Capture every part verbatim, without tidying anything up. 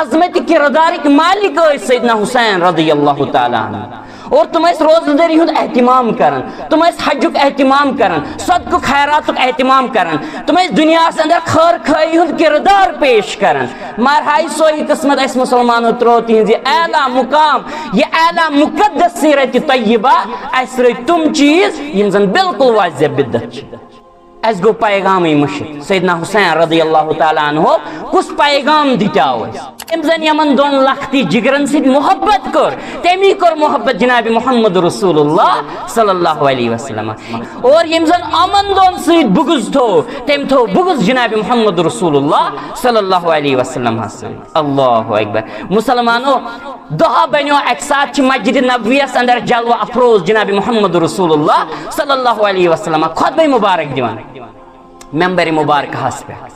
عظمت کردارٕکۍ مالک ٲسۍ سیدنا حسین رضی اللہ تعالیٰ عنہ۔ اور تِم ٲسۍ روزٕ دٲری ہُنٛد اہتمام کران، تِم ٲسۍ حجُک اہتمام کران، صدقُک خیراتُک اہتمام کران، تِم ٲسۍ دُنیاہَس اندر خٲر خٲہی ہُنٛد کردار پیش کران۔ مگر ہاے سوے قسمت، اَسہِ مُسلمانو ترٛوو تِہنٛز یہِ اعلیٰ مقام، یہِ اعلیٰ مقدس سیرت طیبہ، اَسہِ رٔٹۍ تِم چیٖز یِم زن بالکل واضح بدعت چھِ۔ اَسہِ گوٚو پیغامٕے مٔشِتھ۔ سیدنا حسین رضی اللہ تعالیٰ عنہ کُس پیغام دِتیاو اَسہِ؟ أمۍ زَن یِمَن دۄن لَختِ جِگرَن سۭتۍ محبت کٔر، تٔمی کٔر محبت جناب محمد رسول اللہ صلی اللہ علیہ وسلم۔ اور ییٚمۍ زَن یِمَن دۄن سۭتۍ بُغض تھوٚو، تٔمۍ تھوٚو بُغض جناب محمد رسول اللہ صلی اللہ علیہ وسلمَس سۭتۍ۔ اللہ اکبر۔ مُسلمانو، دۄہا بنیو اکہِ ساتہٕ چھِ مسجد نبویس اندر جلوہ افروز جناب محمد رسول اللہ صلی اللہ علیہ وسلم خطبہ مبارک دِوان ممبر مبارکہس پٮ۪ٹھ۔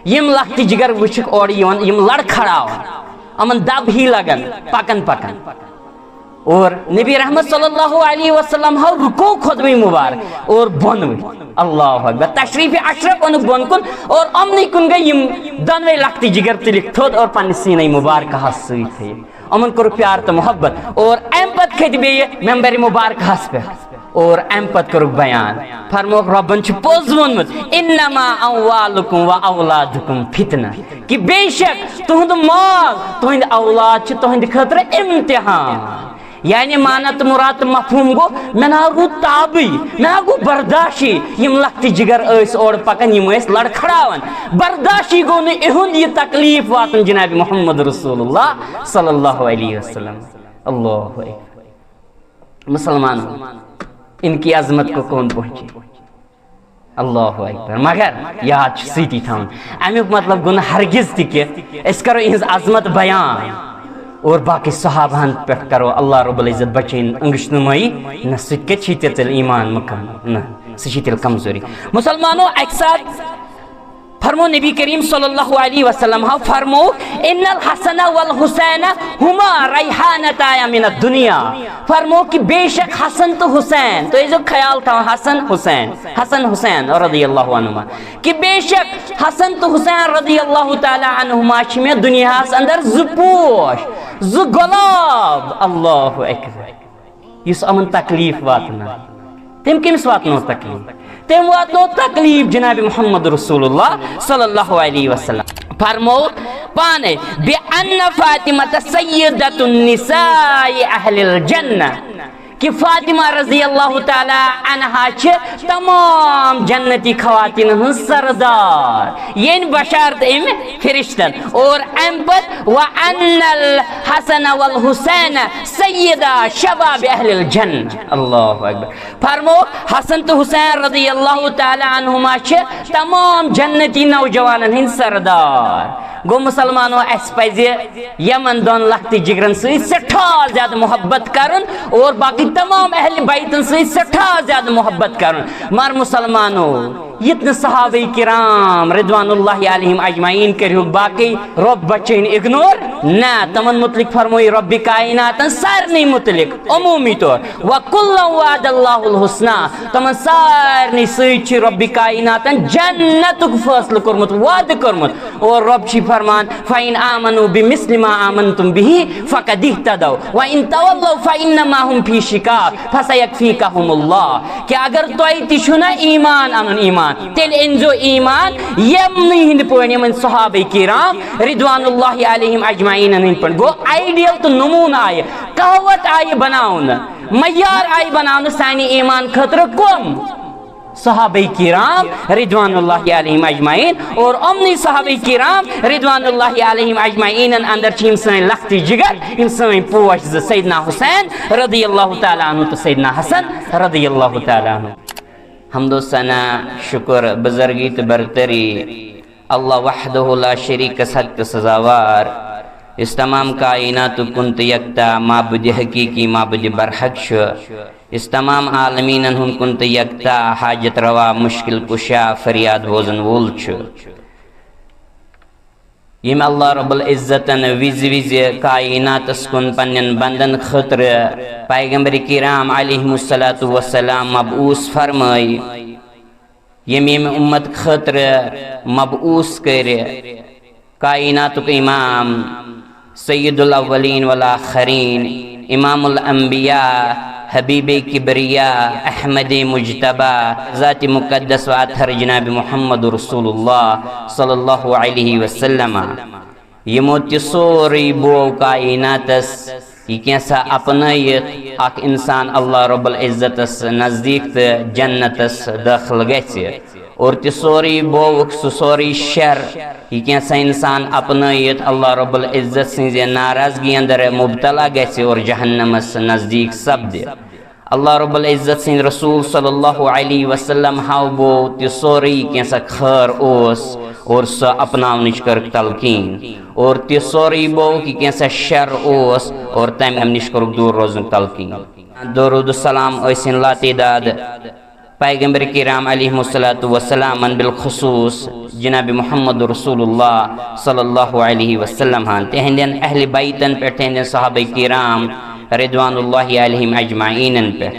یِم لختِ جگر وٕچھِکھ اورٕ یِوان، یِم لڑکھڑاوان، یِمن دب ہی لگان، پکان پکان۔ اور نبی رحمت صلی اللہ علیہ وسلم ہو رکو خطبہ مبارک اور بۄن ؤتھۍ۔ اللہ اکبر۔ تشریف اشرف اوٚنُکھ بۄن کُن اور یِمنٕے کُن گٔے یِم دۄنوَے لختِ جگر تُلِکھ تھوٚد اور پننہِ سیٖنَے مبارکہس سۭتۍ تھٲیِکھ۔ یِمن کوٚر پیار تہٕ محبت اور امہِ پتہٕ کھٔتۍ بیٚیہِ ممبر مبارکہس پٮ۪ٹھ اور امہِ پتہٕ کوٚرُکھ بیان۔ فرمووُکھ، رۄبن چھُ پوٚز ووٚنمُت، "انما اموالکم و اولادکم فتنہ"، کہ بے شک تُہُنٛد مال، تُہٕنٛدۍ اولاد چھِ تُہٕنٛدِ خٲطرٕ امتحان۔ یعنی معنی تہٕ مُراد تہٕ مفہوم گوٚو، مےٚ نہ روٗد تابٕے، مےٚ نہ گوٚو برداشٕے۔ یِم لۄکٹہِ جگر ٲسۍ اورٕ پکان، یِم ٲسۍ لڑکھڑاوان۔ برداشٕے گوٚو نہٕ اِہُنٛد یہِ تکلیف واتُن جناب محمد رسول اللہ صلی اللہ علیہ وسلم۔ اللہ اکبر۔ مسلمانوں، ان کی عظمت کو کون پہنچے؟ اللہ اکبر۔ مگر یاد چھُ سۭتی تھاوُن، امیُک مطلب گوٚو نہٕ ہرگز تہِ کہِ أسۍ کرو یِہنٛز عظمت بیان اور باقی صحابہن پٮ۪ٹھ کرو اللہ رب العزت بچٲیِن انگشت نمٲیی۔ نہ، سُہ تہِ کتہِ چھِ تیٚلہِ ایمان مکمل؟ نہ، سُہ چھِ تیٚلہِ کمزوری۔ مسلمانوں، اکہِ ساتہٕ فرمو نبی کریم صلی اللہ علیہ وسلم ہا فرمو، "ان الحسن والحسین ہما ریحانتایا من الدنیا"۔ فرمو کہ بے شک حسن تہٕ حسین، تُہۍ ٲسۍزیو خیال تھاوان، حسن حسین، حسن حسین رضی اللہ عنہما، کہ بے شک حسن تہٕ حسین رضی اللہ تعالیٰ عنہما چھِ مےٚ دُنیاہَس اندر زٕ پوش، زٕ گۄلاب۔ اللہ اکبر۔ یُس یِمن تکلیف واتناو، تٔمۍ کٔمِس واتنوو تکلیف؟ تٔمۍ واتنوو تکلیف جناب محمد رسول اللہ صلی اللہ علیہ وسلم۔ فرمو پانے، "بأن فاطمة سيدة النساء أهل الجنة"، کہ فاطمہ رضی اللہ تعالیٰ عنہا چھِ تمام جنتی خواتین ہٕنٛز سردار، یعنی بشارت أمۍ فرشتن۔ اور امہِ پتہٕ، "وأن الحسن والحسين سيدا شباب أهل الجنة"۔ اللہ اکبر۔ فرمو، حسن تہٕ حسین رضی اللہ تعالیٰ عنہما چھِ تمام جنتی نوجوانن ہٕنٛدۍ سردار۔ گوٚو مسلمانو، اسہِ پزِ یمن دۄن لۄکٹہِ جگرن سۭتۍ سٮ۪ٹھاہ زیادٕ محبت کرُن اور باقی تمام اہل بیتن سۭتۍ سٮ۪ٹھاہ زیادٕ محبت کرُن۔ مگر مسلمانو، یِتھ نہٕ صحابہ کرام رضوان اللہ علیہم اجمعین کٔرِہُکھ باقی رۄب بچٲنۍ اگنور، نہ، تمن متعلق فرمووُ رۄبِ کائناتن سارنٕے متعلق عمومی طور، "وکلا وعد اللہ الحسنی"، تمن سارنٕے سۭتۍ چھِ رۄبِ کائناتن جنتُک فٲصلہٕ کوٚرمُت، وعدٕ کوٚرمُت۔ اور رۄب چھُ فرمان، "فإن آمنوا بمثل ما آمنتم به فقد اهتدوا وإن تولوا فإنما هم في شقاق فسيكفيكهم الله"۔ کہ اگر تۄہہِ تہِ چھُو نہ ایمان انُن ایمان، تیٚلہِ أنۍزیو ایمان یِمنٕے ہٕنٛدِ پٲٹھۍ، یِمن صحابہ کرام رضوان اللہ علیہم اجمعینن ہٕنٛدِ پٲٹھۍ۔ گوٚو، آئیڈیل تہٕ نموٗنہٕ آیہِ، قہوت آیہِ بناونہٕ، معیار آیہِ بناونہٕ سانہِ ایمان خٲطرٕ کم؟ صحابہ کرام رضوان اللہ علیہم اجمعین۔ اور یِمنٕے صحابہ کرام رضوان اللہ علیہم اجمعینن اندر چھِ یِم سٲنۍ لۄکٹہِ جگر، یِم سٲنۍ پوش زٕ، سیدنا حسین رضی اللہ تعالیٰ عنہ تہٕ سیدنا حسن رضی اللہ تعالیٰ عنہ۔ حمد و ثنا، شکر، بزرگی تہٕ برتری اللہ وحدہ لا شریک، حق تہٕ سزاوار۔ یُس تمام کائناتُک کُن تہٕ یکتا معبود حقیقی، معبود برحق چھُ۔ یُس تمام عالمینن ہُنٛد کُن تہٕ یکتا حاجت روا، مشکل کشا، فریاد بوزن وول چھُ۔ ییٚمۍ اللہ رب العزتن وِزِ وِزِ کائناتس کُن پننٮ۪ن بندن خٲطرٕ پیغمبر کرام علیہم الصلوۃ والسلام مبعوث فرمٲے، ییٚمۍ ییٚمہِ اُمت خٲطرٕ مبعوث کٔرۍ، کائناتُک امام، سید الاولین والآخرین، امام الانبیاء، حبیب کبریا، احمد مجتبی، ذات مقدس و اطہر جناب محمد رسول اللہ صلی اللہ علیہ وسلم۔ یِمو تہِ سورُے بوو کائناتس، یہِ کینٛژھا اپنٲیِتھ اکھ انسان اللہ رب العزتس نزدیٖک تہٕ جنتس دٲخل گژھِ۔ اور تہِ سورُے بووُکھ سُہ سورُے شر، یہِ کینٛژھا انسان اپنٲیِتھ اللہ رب العزت سٕنٛزِ ناراضگی اندر مبتلا گژھِ اور جہنمس نزدیٖک سپدِ۔ اللہ رب العزت سٕنٛدۍ رسول صلی اللہ علیہ وسلم ہاو بوو تہِ سورُے کینٛژھا خٲر اوس اور سُہ اپناونٕچ کٔرٕکھ تلقین۔ اور تہِ سورُے بوو کہِ کینٛژھا شر اوس اور تمہِ نِش کوٚرُکھ دوٗر روزنُک تلقین۔ درود و سلام ٲسِن لاتعداد پیغمبر کرام علیہ الصلوۃ والسلامن، بالخصوص جناب محمد رسول اللہ صلی اللہ علیہ وسلم ہن، تہندین اہل بیتن پہ، تہندین صحابہ کرام رضوان اللہ علیہم اجمعینن پہ۔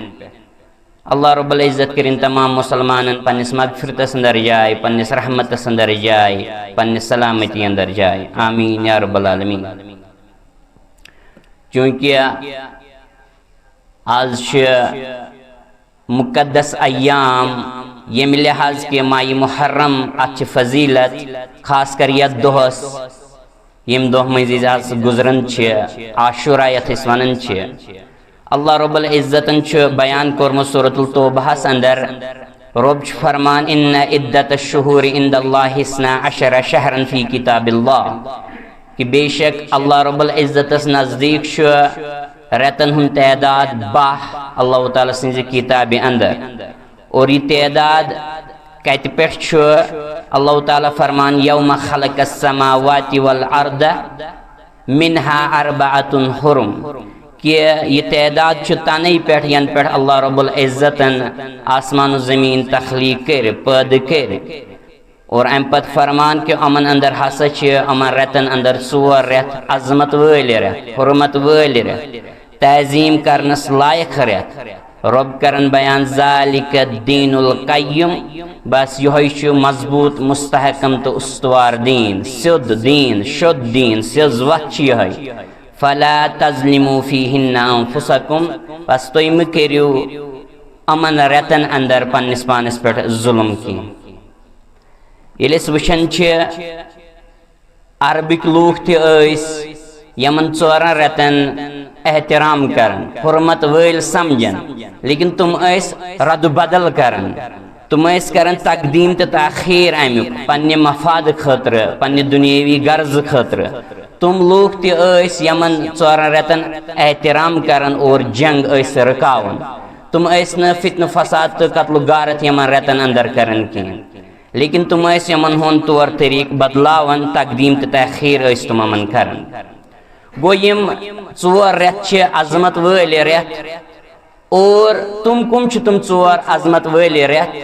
اللہ رب العزت کرن تمام مسلمانن پنس مغفرتس اندر جاے، پنس رحمتس اندر جاے، پنس سلامتی اندر جاے۔ آمین یا رب العالمین۔ چونکہ آز چھ مقدس ایام، ییٚمہِ لحاظ کہِ ماہِ محرم، اتھ چھِ فضیلت، خاص کر یتھ دۄہس، ییٚمہِ دۄہ مٔنٛزۍ آز گُزران چھِ، عاشورہ یتھ أسۍ ونان چھِ۔ اللہ رب العزتن چھُ بیان کوٚرمُت سورۃ التوبہس اندر، رب چھُ فرمان، ان عدت الشہور عند اللہ اثنا عشر شہرا فی کتاب اللہ، کہ بے شک اللہ رب العزتس نزدیک چھُ رٮ۪تن ہُنٛد تعداد باہ اللہ تعالیٰ سٕنٛزِ کتابہِ اندر۔ اور یہِ تعداد کتہِ پٮ۪ٹھ چھُ؟ اللہ تعالیٰ فرمان، یوم خلق السماوات والارض منها اربعة حرم، کہ یہِ تعداد چھُ تنے پٮ۪ٹھ ینہٕ پٮ۪ٹھ اللہ رب العزتن آسمان و زمین تخلیق کٔرۍ، پٲدٕ کٔرۍ۔ اور امہِ پتہٕ فرمان کہ یِمن اندر ہسا چھِ، یِمن رٮ۪تن اندر ژور رٮ۪تھ عظمت وٲلۍ رٮ۪تھ، حرمت وٲلۍ رٮ۪تھ، تعظیم کرنس لایق رٮ۪تھ۔ رب کرن بیان، ذالک الدین القیم، بس یہوے چھُ مضبوط، مستحکم تہٕ استوار دین، سیوٚد دین، شوٚد دین، سیوٚز وتھ چھِ یہوے۔ فلا تظلموا فیہن انفسکم، بس تُہۍ مہٕ کٔرِو یِمن رٮ۪تن اندر پننِس پانس پٮ۪ٹھ ظلم کینٛہہ۔ ییٚلہِ أسۍ وٕچھان چھِ، عربٕکۍ لوٗکھ تہِ ٲسۍ یِمن ژورن رٮ۪تن احترام کران، حرمت وٲلۍ سمجھان، لیکن تِم ٲسۍ رد و بدل کران۔ تِم ٲسۍ کران تقدیم تہٕ تاخیر امیُک پننہِ مفاد خٲطرٕ، پننہِ دُنیٲوی غرضہٕ خٲطرٕ۔ تِم لوٗکھ تہِ ٲسۍ یِمن ژورن رٮ۪تن احترام کران اور جنگ ٲسۍ رُکاوان۔ تِم ٲسۍ نہٕ فتنہٕ فساد تہٕ قتل و غارت یِمن رٮ۪تن اندر کران کینٛہہ۔ لیکن تِم ٲسۍ یِمن ہُنٛد طور طریٖقہٕ بدلاوان، تقدیٖم تہٕ تأخیٖر ٲسۍ تِم یِمن کران۔ گوٚو، یِم ژور رٮ۪تھ چھِ عظمت وٲلۍ رٮ۪تھ، اور تِم کٕم چھِ تِم ژور عظمت وٲلۍ رٮ۪تھ؟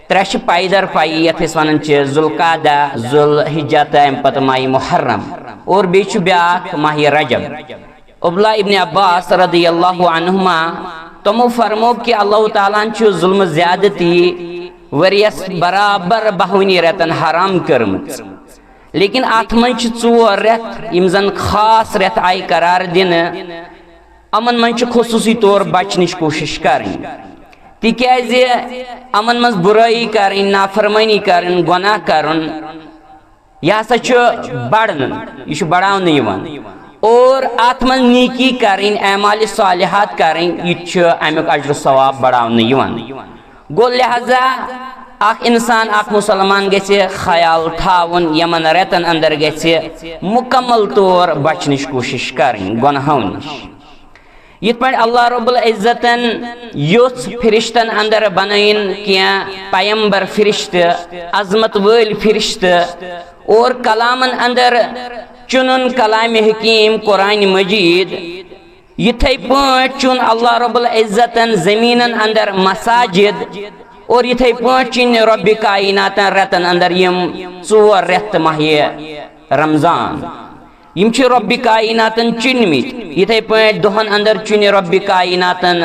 ترٛےٚ چھِ پایدر پایی، یَتھ أسۍ وَنان چھِ ذوالقعدہ، ذوالحجہ تہٕ اَمہِ پتہٕ ماہِ محرم، اور بیٚیہِ چھُ بیٛاکھ ماہِ رجب۔ عبداللہ ابن عباس رضی اللہ عنہما، تِمو فرموو کہِ اللہ تعالیٰ ہن چھُ ظلم زیادتی ؤریَس برابر بہوٲنی رٮ۪تن حرام کٔرمٕژ۔ لیکن اتھ منٛز چھِ ژور رٮ۪تھ یِم زن خاص رٮ۪تھ آیہِ قرار دِنہٕ، یِمن منٛز چھِ خصوٗصی طور بچنٕچ کوٗشش کرٕنۍ، تِکیازِ یِمن منٛز بُرٲیی کرٕنۍ، نافرمٲنی کرٕنۍ، گۄناہ کرُن، یہِ ہسا چھُ بڑنہٕ، یہِ چھُ بڑاونہٕ یِوان۔ اور اتھ منٛز نیکی کرٕنۍ، اعمال صالحات کرٕنۍ، یہِ تہِ چھُ امیُک اجر و ثواب بڑاونہٕ یِوان۔ گوٚو، لہذا اکھ انسان، اکھ مسلمان گژھِ خیال تھاوُن، یِمن رٮ۪تن اندر گژھِ مکمل طور بچنٕچ کوٗشش کرٕنۍ گۄناہو نِش۔ یِتھ پٲٹھۍ اللہ رب العزتن یُتھ فرشتن اندر بنٲیِن کینٛہہ پیمبر فرشتہٕ، عظمت وٲلۍ فرشتہٕ، اور کلامن اندر چُنُن کلام حکیم قرآن مجید، یِتھے پٲٹھۍ چُن اللہ رب العزتن زمینن اندر مساجد، اور یِتھے پٲٹھۍ چُنۍ رب کائناتن رٮ۪تن اندر یِم ژور رٮ۪تھ تہٕ ماہِ رمضان۔ یِم چھِ رب کائناتن چُنمٕتۍ۔ یِتھے پٲٹھۍ دۄہن اندر چُنہِ رب کائناتن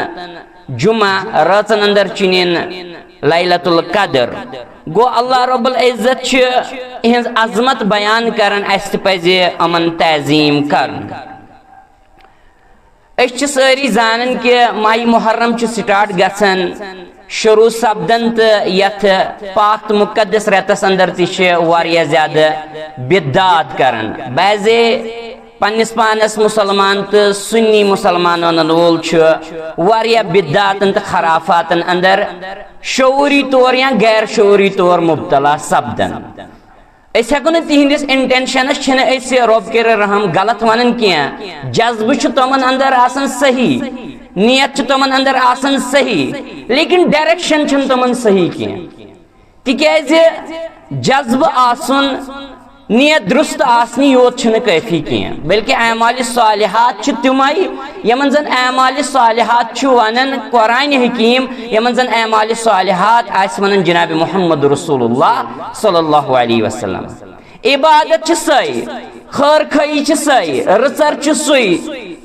جمعہ، رٲژن اندر چُنِن لیلۃ القدر۔ گوٚو، اللہ رب العزت چھِ ہٕنٛز عظمت بیان کران، اَسہِ تہِ پَزِ یِمَن تعظیٖم کرُن۔ أسۍ چھِ سٲری زانان کہِ ماہِ محرم چھُ سٹارٹ گژھان، شروع سپدان، تہٕ یتھ پاک تہٕ مقدس رٮ۪تس اندر تہِ چھِ واریاہ زیادٕ بدعات کران۔ بعضے پننِس پانس مسلمان تہٕ سنی مسلمان ونن وول چھُ واریاہ بدعاتن تہٕ خرافاتن اندر شعوری طور یا غیر شعوری طور مبتلا سپدان۔ أسۍ ہٮ۪کو نہٕ تِہنٛدِس انٹینشنس چھِنہٕ أسۍ رۄب کٔرِتھ رحم غلط ونان کینٛہہ۔ جذبہٕ چھُ تِمن اندر آسان صحیح، نیت چھِ تِمن اندر آسان صحیح، لیکن ڈائریکشن چھُنہٕ تِمن صحیح کینٛہہ۔ تِکیازِ جذبہٕ آسُن، نیت درست آسنی یوت چھُنہٕ کٲفی کینٛہہ، بلکہِ اعمال صالحات چھِ تِمے، یِمن زن اعمال صالحات چھُ ونان قرآن حکیم، یِمن زن اعمال صالحات آسہِ ونان جناب محمد رسول اللہ صلی اللہ علیہ وسلم۔ عبادت چھِ سۄے، خٲر خٲہی چھِ سۄے، رٕژر چھُ سُے،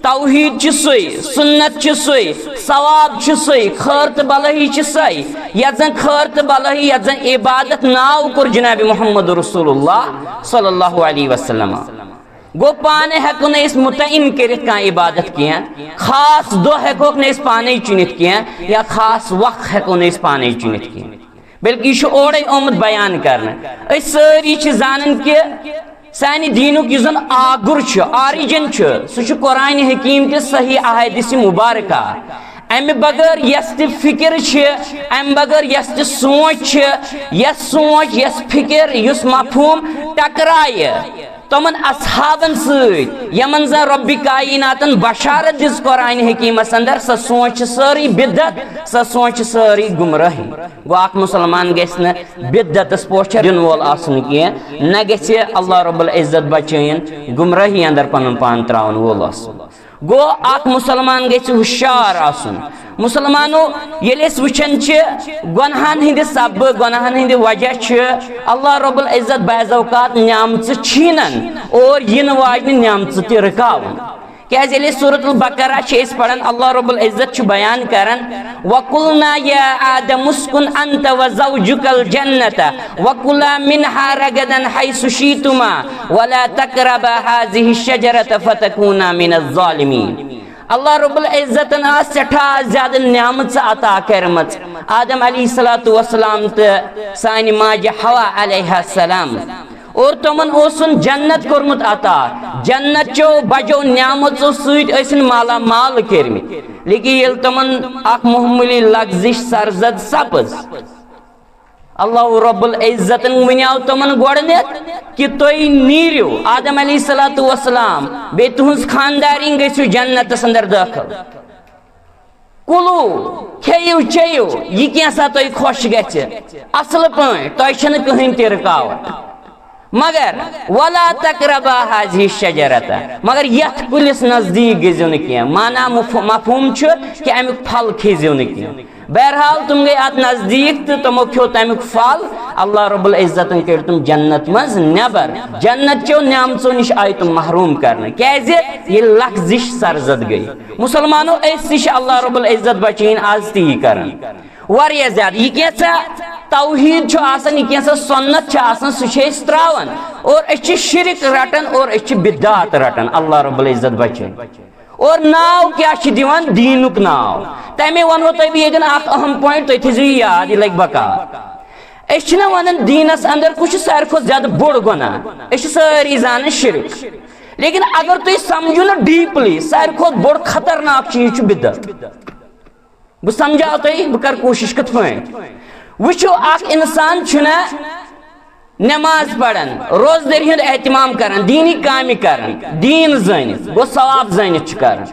توحید چھُ سُے، سنت چھُ سُے، ثواب چھُ سُے، خٲر تہٕ بلٲہی چھِ سۄے، یتھ زن خٲر تہٕ بلٲہی، یتھ زن عبادت ناو کوٚر جناب محمد رسول اللہ صلی اللہ علیہ وسلم۔ گوٚو، پانہٕ ہٮ۪کو نہٕ أسۍ متعین کٔرِتھ کانٛہہ عبادت کینٛہہ، خاص دۄہ ہٮ۪کوکھ نہٕ أسۍ پانے چُنِتھ کینٛہہ، یا خاص وقت ہٮ۪کو نہٕ أسۍ پانے چُنِتھ کینٛہہ، بلکہِ یہِ چھُ اورے آمُت بیان کرنہٕ۔ أسۍ سٲری چھِ زانان کہِ سانہِ دیٖنُک یُس زن آگُر چھُ، آرِجن چھُ، سُہ چھُ قرآن حکیم تہٕ صحیح احادیث مبارکہ۔ امہِ بغٲر یۄس تہِ فکر چھِ، امہِ بغٲر یۄس تہِ سونچ چھِ، یۄس سونچ، یۄس فکر، یُس مفہوم ٹکرایہِ تِمن اصحابن سۭتۍ، یِمن زن رۄبِ کایناتن بشارت دِژ قرآن حکیمس اندر، سۄ سونچ چھِ سٲرٕے بدعت، سۄ سونچ چھِ سٲرٕے گمراہی۔ گوٚو، اکھ مسلمان گژھِ نہٕ بدعتس پوچھر دِنہٕ وول آسُن کینٛہہ، نہ گژھِ اللہ رب العزت بچٲیِن گمراہی اندر پنُن پان تراون وول آسُن۔ گوٚو، اکھ مسلمان گژھِ ہوشیار آسُن۔ مسلمانو، ییٚلہِ أسۍ وٕچھان چھِ گۄناہن ہٕنٛدِ سببہٕ، گۄناہن ہٕنٛدِ وجہ چھِ اللہ رب العزت بعض اوقات نعمژٕ چھینان اور یِنہٕ واجنہِ نعمژٕ تہِ رُکاوان۔ کیازِ ییٚلہِ أسۍ سورۃ البقرہ چھِ أسۍ پران، اللہ رب العزت چھُ بیان کران، "وقلنا یا آدم اسکن انت وزوجک الجنۃ وکلا منها رغدا حیث شئتما ولا تقربا هذه الشجرۃ فتکونا من الظالمین۔" اللہ رب العزتن آس سٮ۪ٹھاہ زیادٕ نعمژٕ عطا کٔرمٕژ آدم علیہ الصلوۃ والسلام تہٕ سانہِ ماجہِ حوا علیہ السلام۔ اور تِمن اوسُن جنت کوٚرمُت عطا۔ جنت چو بجو نعمژو سۭتۍ ٲسِن مالا مال کٔرمٕتۍ۔ لیکن ییٚلہِ تِمن اکھ معموٗلی لغزش سرزد سپٕز، اللہ رب العزتن ؤنیاو تِمن گۄڈٕنیتھ کہِ تُہۍ نیٖرِو، آدم علیہ الصلوۃ والسلام، بیٚیہِ تُہنٛز خاندارِنۍ گٔژھِو جنتس اندر دٲخل۔ کُلو، کھیٚیِو چیٚیِو، یہِ کینٛہہ سا تۄہہِ خۄش گژھِ، اصل پٲٹھۍ، تۄہہِ چھنہٕ کٕہٕنۍ تہِ رُکاوٹ۔ مگر ولا تقربا هذه الشجرۃ، مگر یتھ کُلِس نزدیٖک گٔژھِو نہٕ کینٛہہ۔ معنی مف-، مفہوم چھُ کہِ امیُک پھل کھیٚزِو نہٕ کینٛہہ۔ بہرحال، تِم گٔے اتھ نزدیٖک تہٕ تِمو کھیوٚو تمیُک پھل۔ اللہ رب العزتن کٔڑۍ تِم جنت منٛز نٮ۪بر۔ جنت چیو نعمژو نِش آیہِ تِم محروم کرنہٕ۔ کیازِ؟ ییٚلہِ لغزش سرزد گٔے۔ مسلمانو، أسۍ تہِ چھِ اللہ رب العزت بچٲیِن آز تی کران۔ واریاہ زیادٕ۔ یہِ کینٛژھا توحید چھُ آسان، یہِ کینٛژھا سنت چھِ آسان، سُہ چھِ أسۍ تراوان۔ اور أسۍ چھِ شرک رٹان اور أسۍ چھِ بدعات رٹان۔ اللہ رب العزت بچٲیِن۔ اور ناو کیٛاہ چھِ دِوان؟ دیٖنُک ناو۔ تَمے وَنہو تۄہہِ بہٕ ییٚتٮ۪ن اکھ اہم پوینٹ، تُہۍ تھٲیزیو یہِ یاد، یہِ لگہِ بکار۔ أسۍ چھِنہ وَنان دیٖنَس اندر کُس چھُ ساروی کھۄتہٕ زیادٕ بوٚڑ گۄناہ؟ أسۍ چھِ سٲری زانان شرک۔ لیکن اگر تُہۍ سمجھِو نہٕ ڈیٖپلی، ساروی کھۄتہٕ بوٚڑ خطرناک چیٖز چھُ بدعت۔ بہٕ سمجھاو تۄہہِ، بہٕ کرٕ کوٗشِش کِتھ پٲٹھۍ۔ وٕچھِو، اکھ انسان چھُنہ نماز پران، روزدٔری ہُنٛد اہتمام کران، دیٖنی کامہِ کران، دیٖن زٲنِتھ، گوٚو ثواب زٲنِتھ چھُ کران۔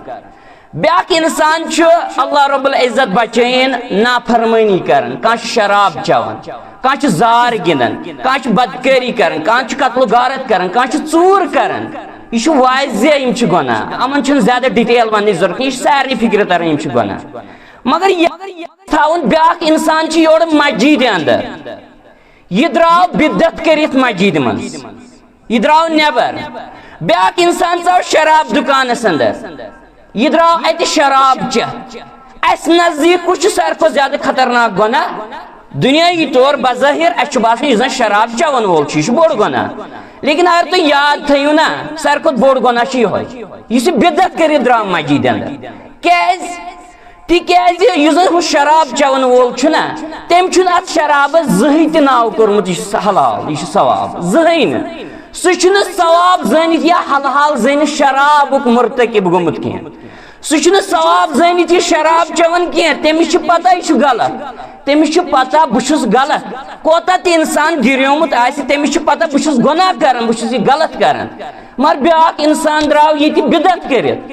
بیٛاکھ انسان چھُ، اللہ رب العزت بچٲیِن، نافرمٲنی کران، کانٛہہ چھُ شراب چٮ۪وان، کانٛہہ چھُ زار گِنٛدان، کانٛہہ چھُ بدکٲری کران، کانٛہہ چھُ قتل و غارت کران، کانٛہہ چھُ ژوٗر کران۔ یہِ چھُ واضح، یِم چھِ گۄناہ۔ یِمن چھُنہٕ زیادٕ ڈیٹیل وننٕچ ضروٗرت کینٛہہ، یہِ چھُ سارنٕے فکرِ تران، یِم چھِ گۄناہ۔ مگر یہِ تھاوُن، بیٛاکھ انسان چھُ یورٕ مسجدِ اندر، یہِ درٛاو بدعت کٔرِتھ مسجدِ منٛز، یہِ درٛاو نٮ۪بر۔ بیٛاکھ انسان ژاو شراب دُکانس اندر، یہِ درٛاو اتہِ شراب چٮ۪تھ۔ اسہِ نزدیٖک کُس چھُ ساروی کھۄتہٕ زیادٕ خطرناک گۄناہ؟ دُنیٲیی طور بظٲہِر اَسہِ چھُ باسان، یُس زَن شراب چٮ۪وَن وول چھُ، یہِ چھُ بوٚڑ گۄناہ۔ لیکن اگر تُہۍ یاد تھٲیِو نا، ساروی کھۄتہٕ بوٚڑ گۄناہ چھُ یِہوٚے، یُس یہِ بدعت کٔرِتھ درٛاو مسجدِ اندر۔ کیٛازِ؟ تِکیٛازِ یُس زَن ہُہ شراب چٮ۪وَن وول چھُ نا، تٔمۍ چھُنہٕ اَتھ شرابَس زٕہٕے تہِ ناو کوٚرمُت، یہِ چھُ حلال، یہِ چھُ ثواب، زٕہٕے نہٕ۔ سُہ چھُنہٕ ثواب زٲنِتھ یا حلال زٲنِتھ شرابُک مرتکب گوٚمُت کینٛہہ۔ سُہ چھُنہٕ ثواب زٲنِتھ یہِ شراب چٮ۪وان کینٛہہ، تٔمِس چھِ پتہ یہِ چھُ غلط، تٔمِس چھِ پتہ بہٕ چھُس غلط۔ کوتاہ تہِ انسان گِریومُت آسہِ، تٔمِس چھِ پتہ بہٕ چھُس گۄناہ کران، بہٕ چھُس یہِ غلط کران۔ مگر بیٛاکھ انسان درٛاو ییٚتہِ بدعت کٔرِتھ،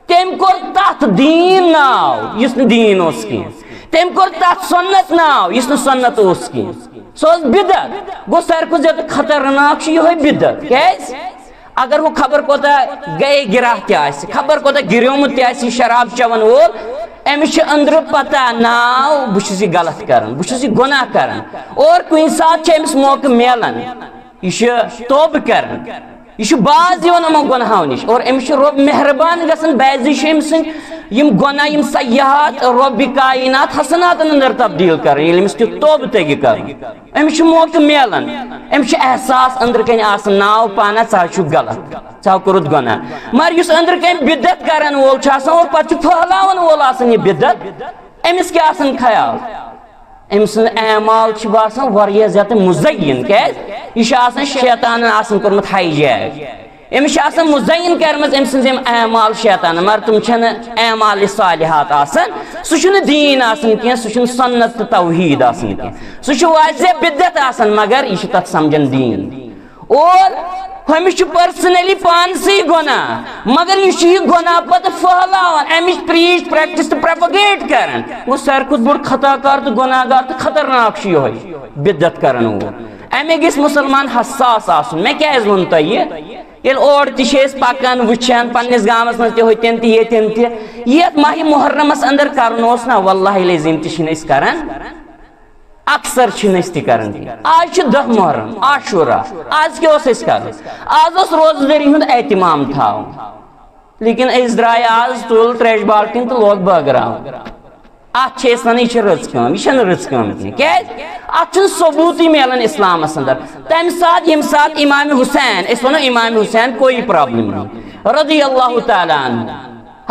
تٔمۍ کوٚر تتھ دیٖن ناو یُس نہٕ دیٖن اوس کینٛہہ، تٔمۍ کوٚر تتھ سُنت ناو یُس نہٕ سُنت اوس کینٛہہ، سُہ اوس بدعت۔ گوٚو، ساروی کھۄتہٕ زیادٕ خطرناک چھُ یِہوٚے بدعت۔ کیٛازِ؟ اگر ہُہ خبر کوتاہ گے گِرا تہِ آسہِ، خبر کوتاہ گِریومُت تہِ آسہِ، یہِ شراب چٮ۪وَن وول، أمِس چھِ أنٛدرٕ پتہ ناو، بہٕ چھُس یہِ غلط کران، بہٕ چھُس یہِ گۄناہ کران۔ اور کُنہِ ساتہٕ چھُ أمِس موقعہٕ میلان، یہِ چھُ توبہٕ کران، یہِ چھُ باز یِوان یِمو گۄناہو نِش، اور أمِس چھُ رۄب مہربان گژھان، بعضی چھِ أمۍ سٕنٛدۍ یِم گۄناہ، یِم سیاحات رۄبِ کاینات حسناتن اندر تبدیل کران، ییٚلہِ أمِس تیُتھ توبہٕ تگہِ کرُن۔ أمِس چھُ موقعہٕ میلان، أمِس چھُ احساس أنٛدرٕ کنہِ آسان، ناو پانہ، ژٕ حظ چھُکھ غلط، ژےٚ کوٚرُتھ گۄناہ۔ مگر یُس أنٛدرٕ کنہِ بدعت کرن وول چھُ آسان اور پتہٕ چھُ پھٔہلاون وول آسان یہِ بدعت، أمِس کیٛاہ آسان خیال؟ أمۍ سٕنٛز اعمال چھِ باسان واریاہ زیادٕ مُزین۔ کیٛازِ؟ یہِ چھُ آسان شیطانن آسان کوٚرمُت hijack۔ أمِس چھِ آسان مُزین کٔرمٕژ أمۍ سٕنٛز یِم اعمال شیطانن، مگر تِم چھَنہٕ اعمال صالحات آسان۔ سُہ چھُنہٕ دیٖن آسان کینٛہہ، سُہ چھُنہٕ سُنت تہٕ توحیٖد آسان کینٛہہ، سُہ چھُ واضح بدعت آسان، مگر یہِ چھُ تَتھ سمجھان دیٖن۔ اور ہُمِس چھُ personally پانسٕے گۄناہ، مگر یہِ چھُ یہِ گۄناہ پتہٕ پھٔہلاوان، اَمِچ preach، practice تہٕ propagate کران۔ گوٚو ساروی کھۄتہٕ بوٚڑ خطا کار تہٕ گۄناہ گار تہٕ خطرناک چھُ یِہوٚے بدعت کرن وول۔ اَمے گژھِ مُسلمان حساس آسُن۔ مےٚ کیٛازِ ووٚن تۄہہِ یہِ؟ ییٚلہِ اورٕ تہِ چھِ أسۍ پکان، وٕچھان پننِس گامس منٛز تہِ، ہُتٮ۪ن تہِ، ییٚتٮ۪ن تہِ، یتھ ماہِ محرمس اندر کرُن اوس نا، واللہ العظیم تہِ چھِنہٕ أسۍ کران۔ اکثر چھِنہٕ أسۍ تہِ کران کینٛہہ۔ آز چھِ دَہ محرم، عاشورہ، آز کیٛاہ اوس اَسہِ کرُن؟ آز اوس روزٕ دٔری ہُنٛد اہتمام تھاوُن۔ لیکن أسۍ درٛاے آز، تُل ترٛیشہِ بالٹیٖن تہٕ لوگ بٲگراوُن۔ اتھ چھِ أسۍ ونان، یہِ چھِ رٕژ کٲم، یہِ چھَنہٕ رٕژ کٲم کینٛہہ۔ کیٛازِ؟ اتھ چھُنہٕ ثبوٗتٕے میلان اسلامس اندر۔ تمہِ ساتہٕ، ییٚمہِ ساتہٕ امام حسین، أسۍ ونو امام حسین، کوئی problem نہیں، رضی اللہ تعالیٰ عنہ۔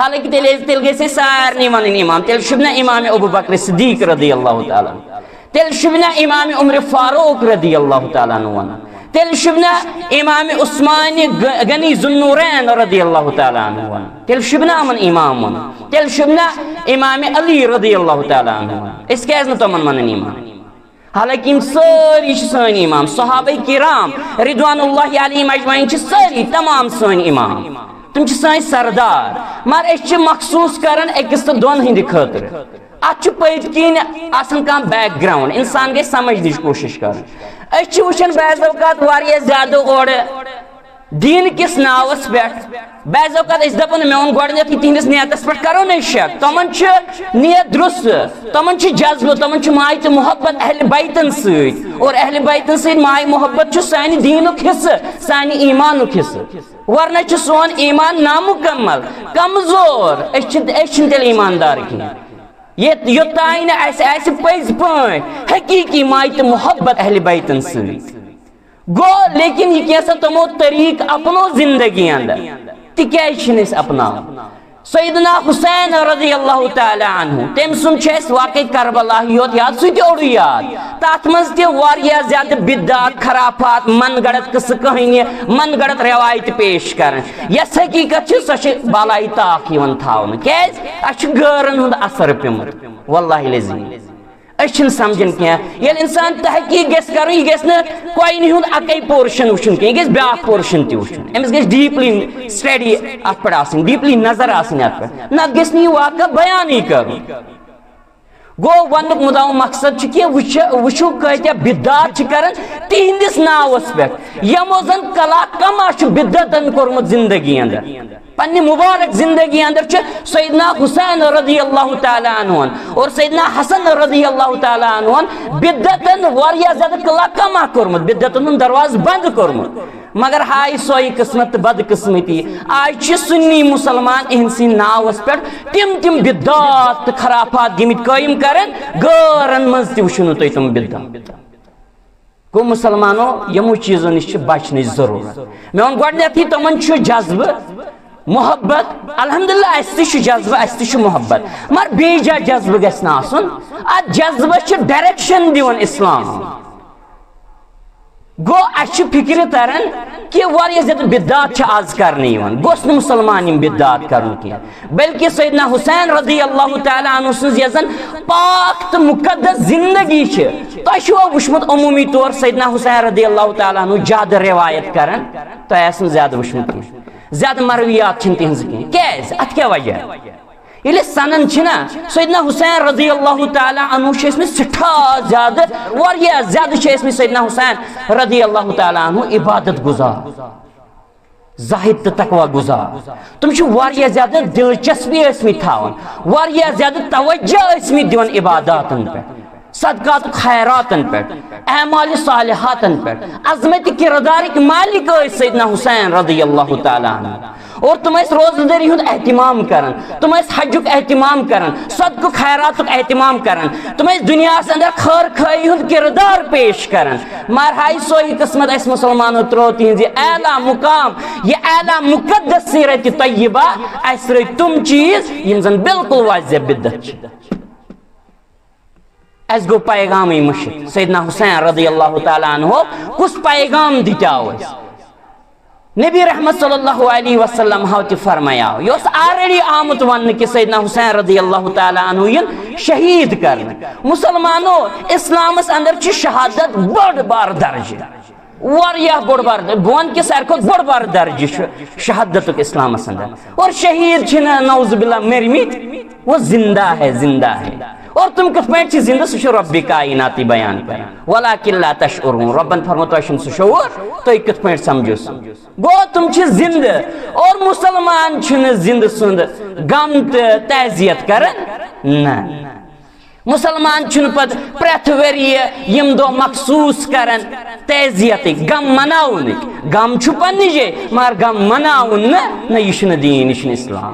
حالانکہ تیٚلہِ ٲسۍ، تیٚلہِ گژھِ اَسہِ سارنٕے وَنٕنۍ امام۔ تیٚلہِ شوٗبہِ نا امام ابو بکر صدیق رضی اللہ تعالیٰ عنہ۔ تیٚلہِ شوٗبہِ نا امام عمر فاروق رضی اللہ تعالیٰ عنہ وَنُن۔ تیٚلہِ شوٗبہِ نا امام عثمان غ-، غنی ذوالنورین رضی اللہ تعالیٰ عنہ وَنُن۔ تیٚلہِ شوٗبہِ نا یِمن امام وَنُن۔ تیٚلہِ شوٗبہِ نا امام علی رضی اللہ تعالیٰ عنہ وَنُن۔ أسۍ کیٛازِ نہٕ تِمن وَنٕنۍ امام؟ حالانکہ یِم سٲری چھِ سٲنۍ امام، صحابہ کرام رضوان اللہ علیہم اجمعین چھِ سٲری تمام سٲنۍ امام، تِم چھِ سٲنۍ سردار، مگر أسۍ چھِ مخصوٗص کران أکِس تہٕ دۄن ہٕنٛدِ خٲطرٕ۔ اتھ چھُ پٔتۍ کِنۍ آسان کانٛہہ background، انسان گژھِ سمجھنٕچ کوٗشش کرٕنۍ۔ أسۍ چھِ وٕچھان بعض اوقات واریاہ زیادٕ اورٕ دیٖن کِس ناوَس پٮ۪ٹھ۔ بعض اوقات أسۍ دَپو نہٕ، مےٚ ووٚن گۄڈٕنیتھٕے، تِہِنٛدِس نیتَس پٮ۪ٹھ کَرو نہٕ أسۍ شک۔ تِمَن چھُ نیت درُست، تِمَن چھُ جذبہٕ، تِمَن چھُ ماے تہٕ محبت اہلِ بیتَن سۭتۍ، اور اہلِ بیتَن سۭتۍ ماے محبت چھُ سانہِ دیٖنُک حصہٕ، سانہِ ایٖمانُک حصہٕ۔ ورنہ چھُ سون ایٖمان نامُکمل، کمزور۔ أسۍ چھِ، أسۍ چھِنہٕ تیٚلہِ ایٖماندار کینٛہہ۔ ییٚتہِ، یوٚتام نہٕ اَسہِ آسہِ پٔزۍ پٲٹھۍ حقیٖقی ماے تہٕ محبت اہلِ بیتَن سۭتۍ۔ گوٚو، لیکن یہِ کینٛژھا تِمو طریٖق اپنو زندگی اندر، تہِ کیٛازِ چھِنہٕ أسۍ اپناوان؟ سیدنا حسین رضی اللہ تعالیٰ عنہ، تٔمۍ سُنٛد چھُ اَسہِ واقعے کربلا یوت یاد، سُہ تہِ اوٚڑُے یاد۔ تَتھ منٛز تہِ واریاہ زیادٕ بدعات، خرافات، من گڑت قصہٕ کہانی، من گڑت رٮ۪وایتہٕ پیش کران۔ یۄس حقیٖقت چھِ، سۄ چھِ بالایہِ طاق یِوان تھاونہٕ۔ کیٛازِ؟ اَسہِ چھُ غٲرن ہُنٛد اثر پیوٚمُت، واللہ العظیم۔ أسۍ چھِنہٕ سمجھان کینٛہہ۔ ییٚلہِ انسان تحقیق گژھِ کرُن، یہِ گژھِ نہٕ کۄینہِ ہُنٛد اَکٕے portion وٕچھُن کینٛہہ، یہِ گژھِ بیٛاکھ portion تہِ وٕچھُن۔ أمِس گژھِ deeply study اَتھ پٮ۪ٹھ آسٕنۍ، deeply نظر آسٕنۍ اَتھ پٮ۪ٹھ، نتہٕ گژھِ نہٕ یہِ واقعہ بیانٕے کرُن۔ گوٚو، وننُک مُدعا مقصد چھُ کہِ وٕچھ-، وٕچھِو کۭتیٛاہ بدعات چھِ کران تِہنٛدِس ناوس پٮ۪ٹھ، یِمو زن کلا کما چھُ بدعتن کوٚرمُت زندگی اندر۔ پننہِ مبارک زندگی اندر چھُ سیدنا حسین رضی اللہ تعالیٰ عنہ اور سیدنا حسن رضی اللہ تعالیٰ عنہ بدعتن واریاہ زیادٕ کلا کما کوٚرمُت، بدعتن ہُنٛد دروازٕ بنٛد کوٚرمُت۔ مگر ہاے سۄے قسمت تہٕ بدقسمتی، آز چھِ سنی مسلمان اِہنٛدسٕے ناوس پٮ۪ٹھ تِم تِم بدعات تہٕ خرافات گٔمٕتۍ قٲیِم کران، غٲرن منٛز تہِ وٕچھِو نہٕ تُہۍ تِم بدعات۔ گوٚو مسلمانو، یِمو چیٖزو نِش چھِ بچنٕچ ضروٗرت۔ مےٚ ووٚن گۄڈٕنیتھٕے، تِمن چھُ جذبہٕ محبت۔ الحمدللہ، اَسہِ تہِ چھُ جذبہٕ، اَسہِ تہِ چھُ محبت، مگر بے جا جذبہٕ گژھِ نہٕ آسُن۔ اتھ جذبس چھِ ڈائریکشن دِوان اسلام۔ گوٚو، اَسہِ چھِ فکرِ تران کہِ واریاہ زیادٕ بدعات چھِ آز کرنہٕ یِوان، گوٚژھ نہٕ مسلمان یِم بدعات کرُن کینٛہہ۔ بلکہ سیدنا حسین رضی اللہ تعالیٰ عنہ سٕنٛز یۄس زن پاک تہٕ مقدس زندگی چھِ، تۄہہِ چھُوا وٕچھمُت عموٗمی طور سیدنا حسین رضی اللہ تعالیٰ عنہ زیادٕ روایت کران؟ تۄہہِ آسہِ نہٕ زیادٕ وٕچھمُت کینٛہہ، زیادٕ مرویات چھِنہٕ تِہنٛزٕ کینٛہہ۔ کیٛازِ؟ اتھ کیٛاہ وجہ؟ ییٚلہِ أسۍ سنان چھِ نا، سیدنا حسین رضی اللہ تعالیٰ عنہ چھِ ٲسمٕتۍ سٮ۪ٹھاہ زیادٕ، واریاہ زیادٕ چھِ ٲسمٕتۍ سیدنا حسین رضی اللہ تعالیٰ عنہ عبادت گزار، زاہد تہٕ تقوی گزار۔ تِم چھِ واریاہ زیادٕ دلچسپی ٲسمٕتۍ تھاوان، واریاہ زیادٕ توجہ ٲسمٕتۍ دِوان عباداتن پٮ۪ٹھ، صدقات خیراتن پٮ۪ٹھ، اعمال صالحاتن پٮ۪ٹھ۔ عظمت کردارٕکۍ مالک ٲسۍ سیدنا حسین رضی اللہ تعالیٰ عنہ۔ اور تِم ٲسۍ روزٕ دٲری ہُنٛد اہتمام کران، تِم ٲسۍ حجُک اہتمام کران، صدقہٕ خیراتُک اہتمام کران، تِم ٲسۍ دُنیاہس اندر خٲر خٲہی ہُنٛد کردار پیش کران۔ مگر ہاے سۄے قسمت، اسہِ مسلمانو ترٲو تِہنٛز یہِ اعلیٰ مقام، یہِ اعلیٰ مقدس سیرت طیبہ، اسہِ ترٲے تِم چیٖز یِم زن بالکل واضح بدعت چھِ۔ اسہِ گوٚو پیغامٕے مٔشِتھ۔ سیدنا حسین رضی اللہ تعالیٰ عنہ کُس پیغام دِتیاو اسہِ؟ نبی رحمت صلی اللہ علیہ وسلم ہاو تہِ فرمایاو، یہِ اوس already آمُت وننہٕ کہِ سیدنا حسین رضی اللہ تعالیٰ عنہ یِن شہید کرنہٕ۔ مسلمانو، اسلامس اندر چھِ شہادت بٔڑ بار درجہٕ، واریاہ بوٚڑ بار، بہٕ ونہٕ کہِ ساروی کھۄتہٕ بوٚڑ بار درجہٕ چھُ شہادتُک اسلامس اندر۔ اور شہید چھِنہٕ نعوذ باللہ مٔرمٕتۍ، وہ زندہ ہے، زندہ ہے۔ اور تِم کِتھ پٲٹھۍ چھِ زندٕ، سُہ چھُ رب کائناتی بیان کران۔ ولکن لا تشعرون، ربن فرمو تۄہہِ چھُنہٕ سُہ شعور، تُہۍ کِتھ پٲٹھۍ سمجھو سُہ؟ گوٚو تِم چھِ زندٕ اور مسلمان چھِنہٕ زندٕ سُنٛد غم تہٕ تعزیت کران۔ نہ، مسلمان چھُنہٕ پتہٕ پرٛٮ۪تھ ؤریہِ یِم دۄہ مخصوٗص کران تعزیتٕکۍ، غم مناونٕکۍ۔ غم چھُ پننہِ جایہِ، مگر غم مناوُن نہٕ، نہ، یہِ چھُنہٕ دیٖن، یہِ چھُنہٕ اسلام۔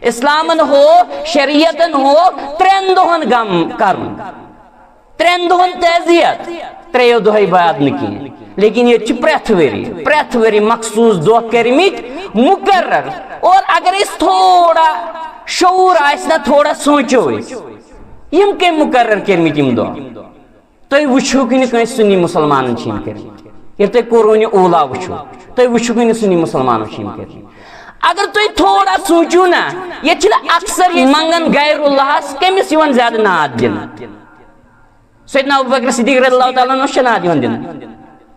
اسلامن ہو، شریعتن ہو ترٛٮ۪ن دۄہن غم کرُن، ترٛٮ۪ن دۄہن تعزیت، ترٛیٚیو دۄہے بعد نہٕ کینٛہہ۔ لیکن ییٚتہِ چھِ پرٛٮ۪تھ ؤری، پرٛٮ۪تھ ؤری مخصوٗص دۄہ کٔرمٕتۍ مقرر۔ اور اگر أسۍ تھوڑا شعور آسہِ نا، تھوڑا سونٛچو أسۍ، یِم کٔمۍ مقرر کٔرمٕتۍ یِم دۄہ؟ تُہۍ وٕچھِو کُنہِ کٲنٛسہِ سُنی مسلمانن چھِ یِم کٔرمٕتۍ۔ ییٚلہِ تُہۍ قرون اولا وٕچھِو، تُہۍ وٕچھِو کُنہِ سُنی مسلمانن چھِ یِم کٔرمٕتۍ۔ اگر تُہۍ تھوڑا سونٛچِو نا، ییٚتہِ چھِنہٕ اکثر یہِ منٛگن غیر اللہس کٔمِس یِوان زیادٕ ناد دِنہٕ؟ سیدنا ابو بکر صدیق رضی اللہ تعالیٰ عنہ چھِ ناد یِوان دِنہٕ،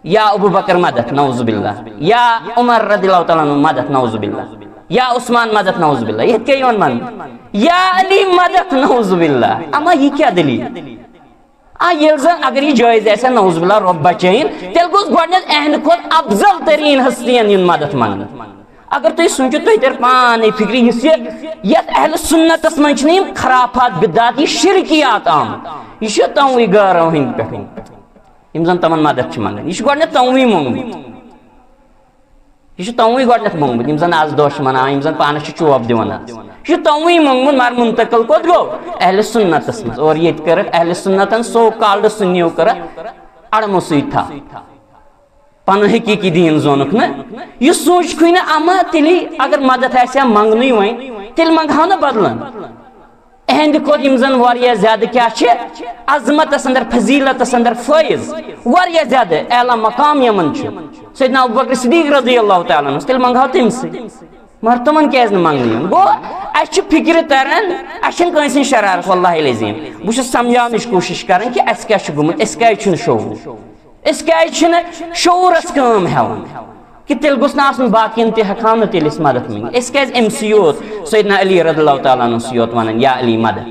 یا ابو بکر مدد، نعوذ باللہ، یا عمر رضی اللہ تعالیٰ عنہ مدد، نعوذ باللہ، یا عثمان مدد، نعوذ باللہ، یِتھ کٔنۍ یِوان وننہٕ، یا علی مدد، نعوذ باللہ۔ اما یہِ کیٛاہ دٔلیٖل؟ آ، ییٚلہِ زن اگر یہِ جٲیز آسہِ ہا، نعوذ باللہ، رۄب بچٲیِن، تیٚلہِ گوٚژھ گۄڈٕنٮ۪تھ اہنٛدِ کھۄتہٕ افضل تریٖن ہستین یُن مدد منٛگنہٕ۔ اگر تُہۍ سونٛچِو، تُہۍ ترِ پانے فکرِ، یُس یہِ، یتھ اہل سنتس منٛز چھِنہٕ یِم خرافات، بدعات، یہِ شرکیات آمُت، یہِ چھُ تموٕے غٲرو ہٕنٛدِ پٮ۪ٹھ، یِم زن تمن مدد چھِ منٛگان۔ یہِ چھُ گۄڈٕنٮ۪تھ تموٕے موٚنگمُت۔ یہِ چھُ تموٕے گۄڈٕنٮ۪تھ موٚنگمُت، یِم زن از دۄہ چھِ مناوان، یِم زن پانس چھِ چوب دِوان از۔ یہِ چھُ تموٕے موٚنگمُت، مگر منتقل کوٚت گوٚو؟ اہل سنتس منٛز۔ اور ییٚتہِ کٔرٕکھ اہل سنتن، سو کالڈ سُنیو کٔرٕکھ اڑمو سۭتۍ تھپھ۔ پنُن حقیقی دیٖن زونُکھ نہٕ۔ یہِ سوٗنٛچکھٕے نہٕ اما تیٚلہِ اگر مدد آسہِ ہا منٛگنُے وۄنۍ، تیٚلہِ منٛگہٕ ہاو نہ بدلن۔ اہنٛدِ کھۄتہٕ یِم زن واریاہ زیادٕ کیٛاہ چھِ عظمتس اندر، فضیلتس اندر فٲیض، واریاہ زیادٕ اعلیٰ مقام یِمن چھُ، سیدنا ابوبکر صدیق رضی اللہ تعالیٰ عنہس، تیٚلہِ منٛگہٕ ہاو تٔمۍ سٕے۔ مگر تِمن کیٛازِ نہٕ منٛگنہٕ یُن؟ گوٚو، اسہِ چھِ فکرِ تران، اسہِ چھِنہٕ کٲنٛسہِ ہٕنٛز شرارت، واللہ العظیم۔ بہٕ چھُس سمجھاونٕچ کوٗشش کران کہِ اسہِ کیٛاہ چھُ گوٚمُت، أسۍ کیٛازِ چھِنہٕ شعوٗر؟ أسۍ کیٛازِ چھِنہٕ شعوٗرس کٲم ہٮ۪وان؟ کہِ تیٚلہِ گوٚژھ نہٕ آسُن باقین تہِ ہٮ۪کہٕ ہاو نہٕ تیٚلہِ أسۍ مدد منٛگِتھ۔ أسۍ کیٛازِ أمۍ سٕے یوت، سیدنا علی رضی اللہ تعالیٰ عنہ سٕے یوت ونان، یا علی مدد؟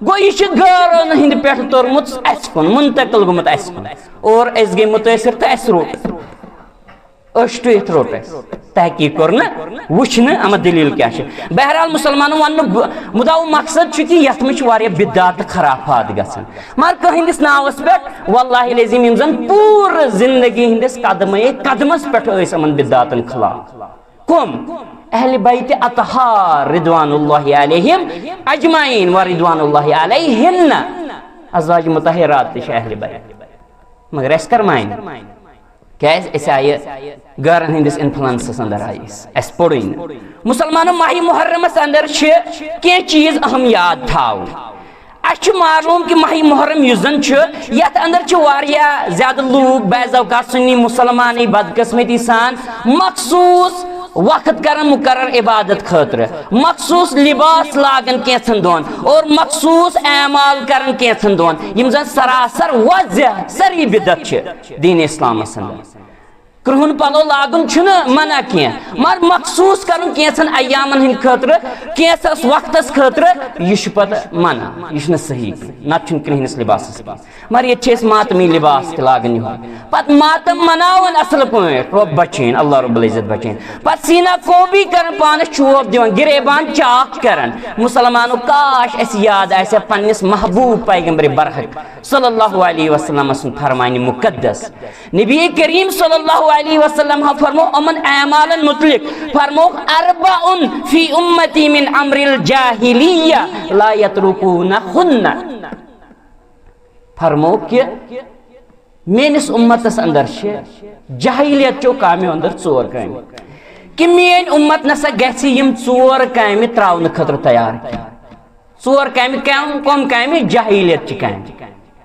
گوٚو، یہِ چھِ غٲرن ہٕنٛدِ پٮ۪ٹھٕ توٚرمُت اسہِ کُن، منتقل گوٚمُت اسہِ کُن، اور أسۍ گٔے مُتٲثر تہٕ اسہِ روٚٹ۔ أچھ ٹُوِتھ روٚٹ اَسہِ۔ تحقیق کوٚر نہٕ، وٕچھ نہٕ اَما دٔلیٖل کیٛاہ چھِ۔ بہرحال، مُسلمانَن وَننُک بُ-، مُدعا و مقصد چھُ کہِ یَتھ منٛز چھِ واریاہ بدعت تہٕ خرافات گژھان۔ مگر کٲنٛہہِ ہٕنٛدِس ناوَس پٮ۪ٹھ، واللہ العظیم، یِم زَن پوٗرٕ زندگی ہٕنٛدِس قدمے قدمَس پٮ۪ٹھ ٲسۍ یِمَن بدعتَن خلاف۔ کم؟ اہل بیت اطہار رضوان اللہ علیہم اجمعین و رضوان اللہ علیہن۔ ازواج مطہرات تہِ چھِ اہل بیت۔ مگر اَسہِ کر مانہِ؟ کیازِ؟ أسۍ آیہِ غٲرن ہٕنٛدِس انفلنسس اندر آیہِ أسۍ۔ اَسہِ پوٚرُے نہٕ۔ مُسلمانو، ماہِ محرمس اندر چھِ کینٛہہ چیٖز اہم یاد تھاوُن۔ اَسہِ چھُ معلوم کہِ ماہِ محرم یُس زن چھُ، یتھ اندر چھِ واریاہ زیادٕ لوٗکھ، بعض اوقات سُنی مُسلمانٕے بدقسمتی سان، مخصوٗص وقت کران مقرر عبادت خٲطرٕ، مخصوٗص لباس لاگان کینٛژھن دۄہن اور مخصوٗص اعمال کران کینٛژھن دۄہن، یِم زن سراسر واضح سٲری بدعت چھِ دین اسلامس اندر۔ کرٛہُن پلو لاگُن چھُنہٕ منع کینٛہہ، مگر مخصوٗص کرُن کینٛژھن ایامن ہٕنٛدِ خٲطرٕ، کینٛژھس وقتس خٲطرٕ، یہِ چھُ پتہٕ منع، یہِ چھُنہٕ صحیح کینٛہہ، نتہٕ چھُنہٕ کرٛہنِس لباسس کینٛہہ۔ مگر ییٚتہِ چھِ أسۍ ماتمی لباس تہِ لاگان یِہوٚے۔ پتہٕ ماتم مناوان اصل پٲٹھۍ، رۄب بچٲیِن، اللہ رب العزت بچٲیِن۔ پتہٕ سیٖنا کوبی کران، پانس چوب دِوان، گریبان چاک کران۔ مُسلمانو، کاش اسہِ یاد آسہِ ہا پننِس محبوب پیغمبر برحق صلی اللہ علیہ وسلم سُنٛد فرمانہِ مقدس۔ نبی کریم صلی اللہ علیہ وسلم ہا فرمو یِمن اعمالن متعلق، فرمو، "اربع فی امتی من امر الجاہلیہ لا یترکونہن۔" فرمو کہ میٲنِس امتس اندر چھِ جاہلیت چو کامیو اندر ژور کامہِ، کہ میٲنۍ امت نسا گژھِ یِم ژور کامہِ تراونہٕ خٲطرٕ تیار کینٛہہ۔ ژور کامہِ، کم، کم کامہِ؟ جاہلیت چہِ کامہِ،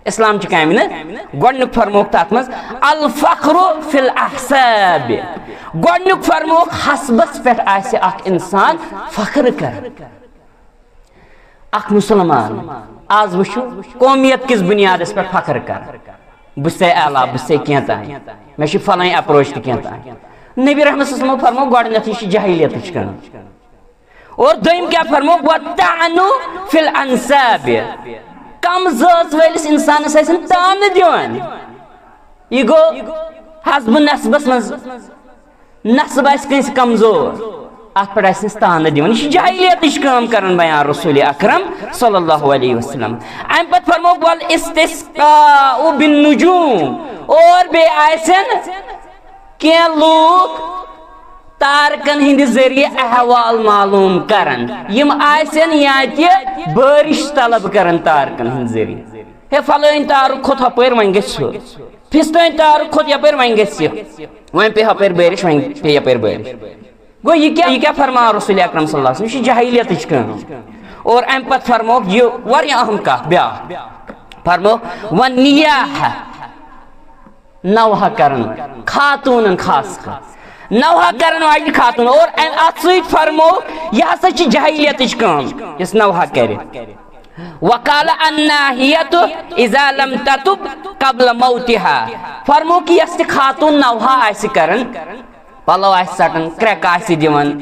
اسلام چہِ کامہِ نہٕ۔ گۄڈنیُک فرمووُکھ تتھ منٛز، "الفخر فی الاحساب"۔ گۄڈنیُک فرمووُکھ، حسبس پٮ۪ٹھ آسہِ اکھ انسان فخر کران۔ اکھ مُسلمان، آز وٕچھِو، قومیت کِس بُنیادس پٮ۪ٹھ فخر کران، "بہٕ چھُسے اعلیٰ، بہٕ چھُسے کینٛہہ تام، مےٚ چھُ فلٲنۍ اپروچ تہِ کینٛہہ تام۔" نبی رحمت صلی اللہ علیہ وسلمو فرموو، گۄڈٕنیتھٕے چھِ جاہلیتٕچ کٲم۔ اور دوٚیِم کیٛاہ فرموو؟ "والطعن فی الانساب"۔ کم زٲژ وٲلِس انسانس ٲسِن تانہٕ دِوان۔ یہِ گوٚو حسب نسبس منٛز، نسب آسہِ کٲنٛسہِ کمزور، اتھ پٮ۪ٹھ آسہِ أسۍ تانہٕ دِوان۔ یہِ چھِ جاہلیتٕچ کٲم کران بیان رسول اکرم صلی اللہ علیہ وسلم۔ امہِ پتہٕ فرموو، "والاستسقاء بالنجوم"، اور بیٚیہِ آسن کینٛہہ لوٗکھ تارکن ہٕنٛدِ ذٔریعہٕ احوال معلوم کران، یِم آسن یا تہِ بٲرِش طلب کران تارکن ہٕنٛدِ ذٔریعہٕ۔ ہے، فلٲنۍ تارُک کھوٚت ہپٲرۍ، وۄنۍ گژھِ ہُہ۔ فستٲنۍ تارُک کھوٚت یپٲرۍ، وۄنۍ گژھِ یہِ۔ وۄنۍ پیٚیہِ ہپٲرۍ بٲرِش، وۄنۍ پیٚیہِ یپٲرۍ بٲرِش۔ گوٚو، یہِ کیٛاہ، یہِ کیٛاہ فرماو رسول اکرم صلی اللہ علیہ وسلم؟ یہِ چھِ جاہلیتٕچ کٲم۔ اور امہِ پتہٕ فرمووُکھ یہِ واریاہ اہم کتھ بیٛاکھ۔ فرمووُکھ، "والنیاحہ"، نوحہ کرن، خاتونن خاص کر نوحہ کرن واجنہِ خاتون۔ اور ام-، اتھ سۭتۍ فرمو، یہِ ہسا چھِ جاہلیتٕچ کٲم، یۄس نوحہ کرِ۔ "وقال الناحیۃ اذا لم تتب قبل موتها"، فرمو کہ یۄس تہِ خاتون نوحہ آسہِ کران، پلو آسہِ ژٹان، کرٛٮ۪کہٕ آسہِ دِوان،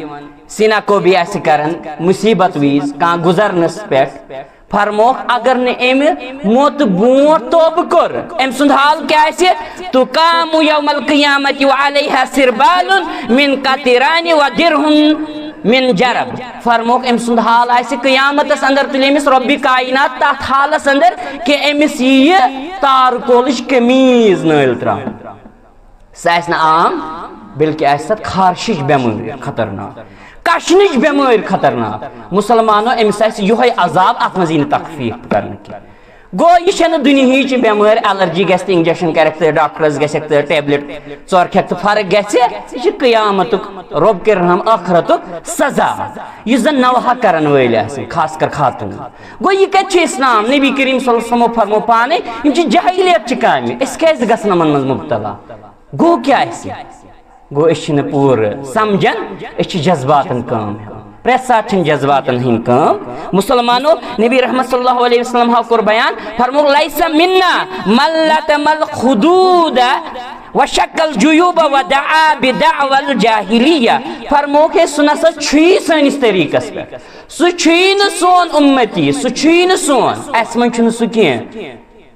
سیٖنا کوبی آسہِ کران، مصیبت وِزِ کانٛہہ گُزرنس پٮ۪ٹھ، فرموکھ، اگر نہٕ أمۍ موتہٕ برونٛٹھ توبہٕ کوٚر، أمۍ سُنٛد حال کیٛاہ آسہِ؟ "تقام یوم القیامۃ وعلیہا سربال من قطران ودرع من جرب"۔ فرموکھ، أمۍ سُنٛد حال آسہِ قیامتس اندر، تُلہِ أمِس رۄبِ کاینات تتھ حالس اندر کہ أمِس یِیہِ تارکولٕچ قمیٖض نٲلۍ تراونہٕ۔ سُہ آسہِ نہٕ عام، بلکہِ آسہِ تتھ خارشٕچ بٮ۪مٲرۍ خطرناک، کشنٕچ بٮ۪مٲرۍ خطرناک۔ مُسلمانو، أمِس آسہِ یِہوٚے عذاب، اتھ منٛز یی نہٕ تخفیف کرنہٕ کینٛہہ۔ گوٚو، یہِ چھَنہٕ دُنیہٕچ بٮ۪مٲرۍ، الرجی گژھِ تہٕ انجیکشن کرکھ تہٕ ڈاکٹرس گژھکھ تہٕ ٹیبلٹ ژور کھٮ۪کھ تہٕ فرق گژھِ۔ یہِ چھِ قیامتُک، رۄب کٔرِنہم ٲخرتُک سزا، یُس زن نوحہ کرن وٲلۍ آسن، خاص کر خاتوٗن۔ گوٚو، یہِ کتہِ چھُ اسلام؟ نبی کریم صلی اللہ علیہ وسلمو فرمو پانے، یِم چھِ جاہلیت چہِ کامہِ، أسۍ کیازِ گژھن یِمن منٛز مبتلا؟ گوٚو کیٛاہ اَسہِ؟ گوٚو أسۍ چھِنہٕ پوٗرٕ سمجھان، أسۍ چھِ جذباتن کٲم ہٮ۪وان۔ پرٛٮ۪تھ ساتہٕ چھِنہٕ جذباتن ہٕنٛدۍ کٲم۔ مُسلمانو، نبی رحمت صلی اللہ علیہ وسلم ہاو کوٚر بیان، فرمووُکھ، "لیس منا من لطم الخدود وشق الجیوب ودعا بدعوى الجاہلیہ"۔ فرمووُکھ، ہے، سُہ نسا چھُیی سٲنِس طریٖقس پٮ۪ٹھ، سُہ چھُیی نہٕ سون اُمتی، سُہ چھُیی نہٕ سون، اَسہِ منٛز چھُنہٕ سُہ کینٛہہ۔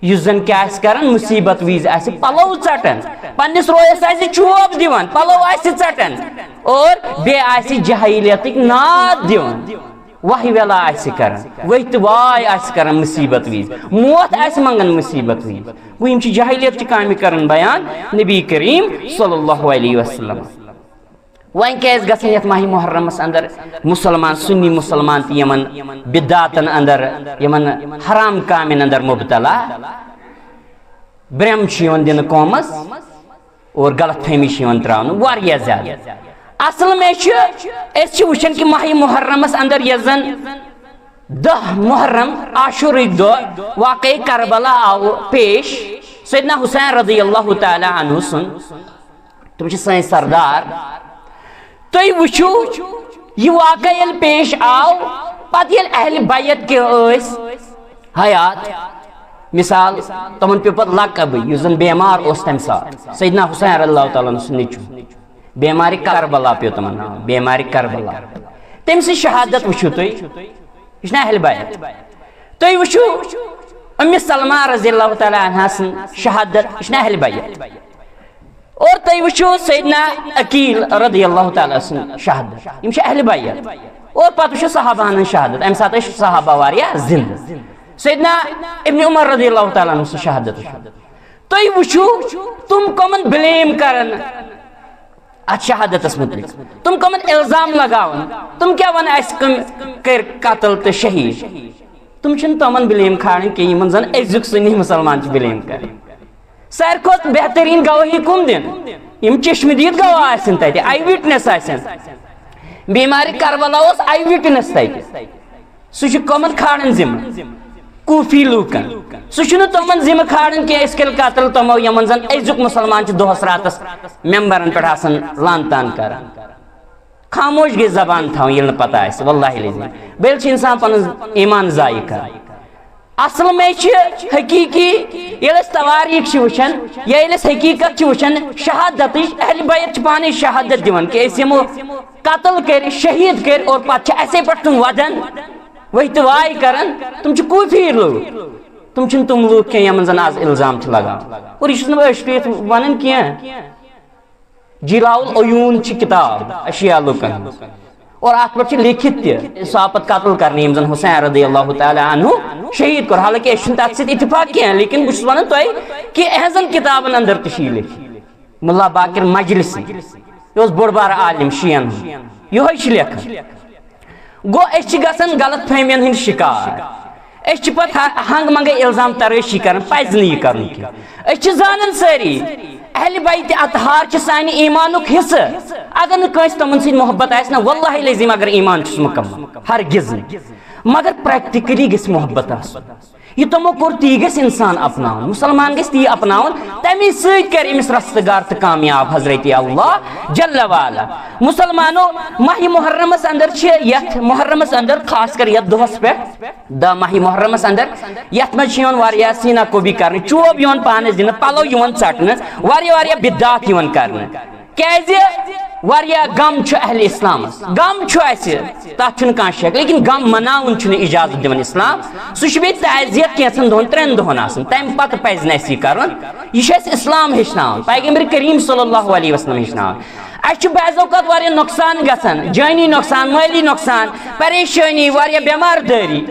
یُس زن کیٛاہ آسہِ کران؟ مُصیبت وِزِ آسہِ پلو ژٹان، پننِس رویس آسہِ چوب دِوان، پلو آسہِ ژٹان، اور بیٚیہِ آسہِ جاہلیتٕکۍ ناد دِوان، واہ ویلا آسہِ کران، ؤتھۍ تہٕ واے آسہِ کران مُصیبت وِزِ، موت آسہِ منگان مُصیبت وِزِ۔ گوٚو، یِم چھِ جاہلیت چہِ کامہِ کران بیان نبی کریم صلی اللہ علیہ وسلم۔ وۄنۍ کیازِ گژھن یتھ ماہِ محرمس اندر مُسلمان، سُنی مُسلمان تہِ یِمن بدعاتن اندر، یِمن حرام کامٮ۪ن اندر مبتلا؟ برٛم چھُ یِوان دِنہٕ قومس اور غلط فہمی چھِ یِوان تراونہٕ واریاہ زیادٕ۔ اصل میں چھُ، أسۍ چھِ وٕچھان کہِ ماہِ محرمس اندر یۄس زن دہ محرم عاشورٕکۍ دۄہ واقعے کربلا آو پیش، سیدنا حسین رضی اللہ تعالیٰ عنہ سُنٛد، تِم چھِ سٲنۍ سردار۔ تُہۍ وٕچھِو، یہِ واقعہ ییٚلہِ پیش آو، پتہٕ ییٚلہِ اہل بیت کینٛہہ ٲسۍ حیات، مثال، تِمن پیوٚو پتہٕ لقب، یُس زن بیمار اوس تمہِ ساتہٕ، سیدنا حسین رضی اللہ تعالیٰ عنہ سُنٛد نیٚچوٗ، بیمارِ کربلا پیوٚو تِمن ناو، بیمارِ کربلا۔ تٔمۍ سٕنٛز شہادت وٕچھِو تُہۍ، یہِ چھِنہ اہل بیت؟ تُہۍ وٕچھِو، اُمِ سلمہ رضی اللہ تعالیٰ عنہا سٕنٛز شہادت، یہِ چھِنہ اہل بیت؟ اور تُہۍ وٕچھِو سیدنا عقیل رضی اللہ تعالیٰ سٕنٛز شہادت، یِم چھِ اہل بیت۔ اور پتہٕ وٕچھِو صحابہن ہٕنٛز شہادت، امہِ ساتہٕ ٲسۍ صحابہ واریاہ زندٕ۔ سیدنا ابن عمر رضی اللہ تعالیٰ عنہ سٕنٛز شہادت وٕچھِو۔ تُہۍ وٕچھِو، تِم کمن بلیم کرن اتھ شہادتس متعلق، تِم کمن الزام لگاون، تِم کیٛاہ ونن، اسہِ کٔمۍ کٔرۍ قتل تہٕ شہید؟ تِم چھِنہٕ تِمن بلیم کھالٕنۍ کینٛہہ، یِمن زن أزیُک سُنی مُسلمان چھِ بلیم کران۔ ساروی کھۄتہٕ بہتریٖن گوٲہی کُم دِن؟ یِم چشمہٕ دیٖد گواہ آسن تتہِ، آئی وٹنس آسن۔ بیمارِ کربلا اوس آئی وٹنس تتہِ۔ سُہ چھُ کمن کھالان ذمہٕ؟ کوفی لوٗکن۔ سُہ چھُنہٕ تِمن ذمہٕ کھالان کینٛہہ، أسۍ کٔرۍ قتل تِمو، یِمن زن أزیُک مُسلمان چھُ دۄہس راتس ممبرن پٮ۪ٹھ آسان لعن طعن کران۔ خاموش گٔے زبان تھاوٕنۍ ییٚلہِ نہٕ پتہ آسہِ، واللہ العظیم۔ بیٚیہِ چھُ انسان پنُن ایمان ضایع کران۔ اصل میں چھِ حقیقی، ییٚلہِ أسۍ تواریٖخ چھِ وٕچھان یا ییٚلہِ أسۍ حقیقت چھِ وٕچھان، شہادتٕچ، اہل بیت چھِ پانے شہادت دِوان کہِ أسۍ یِمو قتل کٔرۍ، شہید کٔرۍ، اور پتہٕ چھِ اسے پٮ۪ٹھ تِم ودان، ؤتھۍ تہٕ واے کران۔ تِم چھِ کوفی لوٗکھ، تِم چھِنہٕ تِم لوٗکھ کینٛہہ یِمن زن آز الزام چھِ لگان۔ اور یہِ چھُس نہٕ بہٕ أچھ ٹُوِتھ ونان کینٛہہ۔ جلاء العیون چھِ کتاب اشیاء لوٗکن ہٕنٛز، اور اتھ پٮ۪ٹھ چھِ لیکھِتھ تہِ، سُہ آو پتہٕ قتل کرنہٕ، ییٚمۍ زن حسین رضی اللہ تعالیٰ عنہ شہید کوٚر۔ حالانکہ أسۍ چھِنہٕ تتھ سۭتۍ اتفاق کینٛہہ، لیکن بہٕ چھُس ونان تۄہہِ کہِ اہنزن کتابن اندر تہِ چھُ یہِ لیکھِتھ۔ ملا باقر مجلسی، یہِ اوس بوٚڑ بارٕ عالم شیعن ہُنٛد، یِہوٚے چھُ لیکھان۔ گوٚو، أسۍ چھِ گژھان غلط فہمین ہٕنٛدۍ شکار۔ أسۍ چھِ پتہٕ ہ-، ہنٛگ منٛگے الزام ترٲشی کران، پزِ نہٕ یہِ کرُن کینٛہہ۔ أسۍ چھِ زانان سٲری، اہل بیت اطہار چھِ سانہِ ایمانُک حصہٕ۔ اگر نہٕ کٲنٛسہِ تِمن سۭتۍ محبت آسہِ نہ، واللہ العظیم اگر ایمان چھُس مکمل، ہرگز نہٕ۔ مگر پریکٹیکلی گژھِ محبت آسُن۔ یہِ تِمو کوٚر، تی گژھِ انسان اپناوُن، مسلمان گژھِ تی اپناوُن، تمی سۭتۍ کرِ أمِس رستگار تہٕ کامیاب حضرت اللہ جل وعلا۔ مسلمانو، ماہ محرمس اندر چھِ یتھ محرمس اندر، خاص کر یتھ دۄہس پٮ۪ٹھ، دہ ماہ محرمس اندر، یتھ منٛز چھِ یِوان واریاہ سینا کوبی کرنہٕ، چوب یِوان پانس دِنہٕ، پلو یِوان ژٹنہٕ، واریاہ واریاہ بدعات یِوان کرنہٕ۔ کیازِ؟ واریاہ غم چھُ اہل اسلامس، غم چھُ اسہِ، تتھ چھُنہٕ کانٛہہ شک، لیکن غم مناوُن چھُنہٕ اجازت دِوان اسلام۔ سُہ چھُ بیٚیہِ تعزیت کینٛژن دۄہن، ترٛٮ۪ن دۄہن آسان، تمہِ پتہٕ پزِ نہٕ اسہِ یہِ کرُن۔ یہِ چھُ اسہِ اسلام ہیٚچھناوان، پیغمبر کریم صلی اللہ علیہ وسلم ہیٚچھناوان۔ اسہِ چھُ بعض اوقات واریاہ نۄقصان گژھان، جٲنی نۄقصان، مٲلی نۄقصان، پریشٲنی، واریاہ بٮ۪مار دٲری۔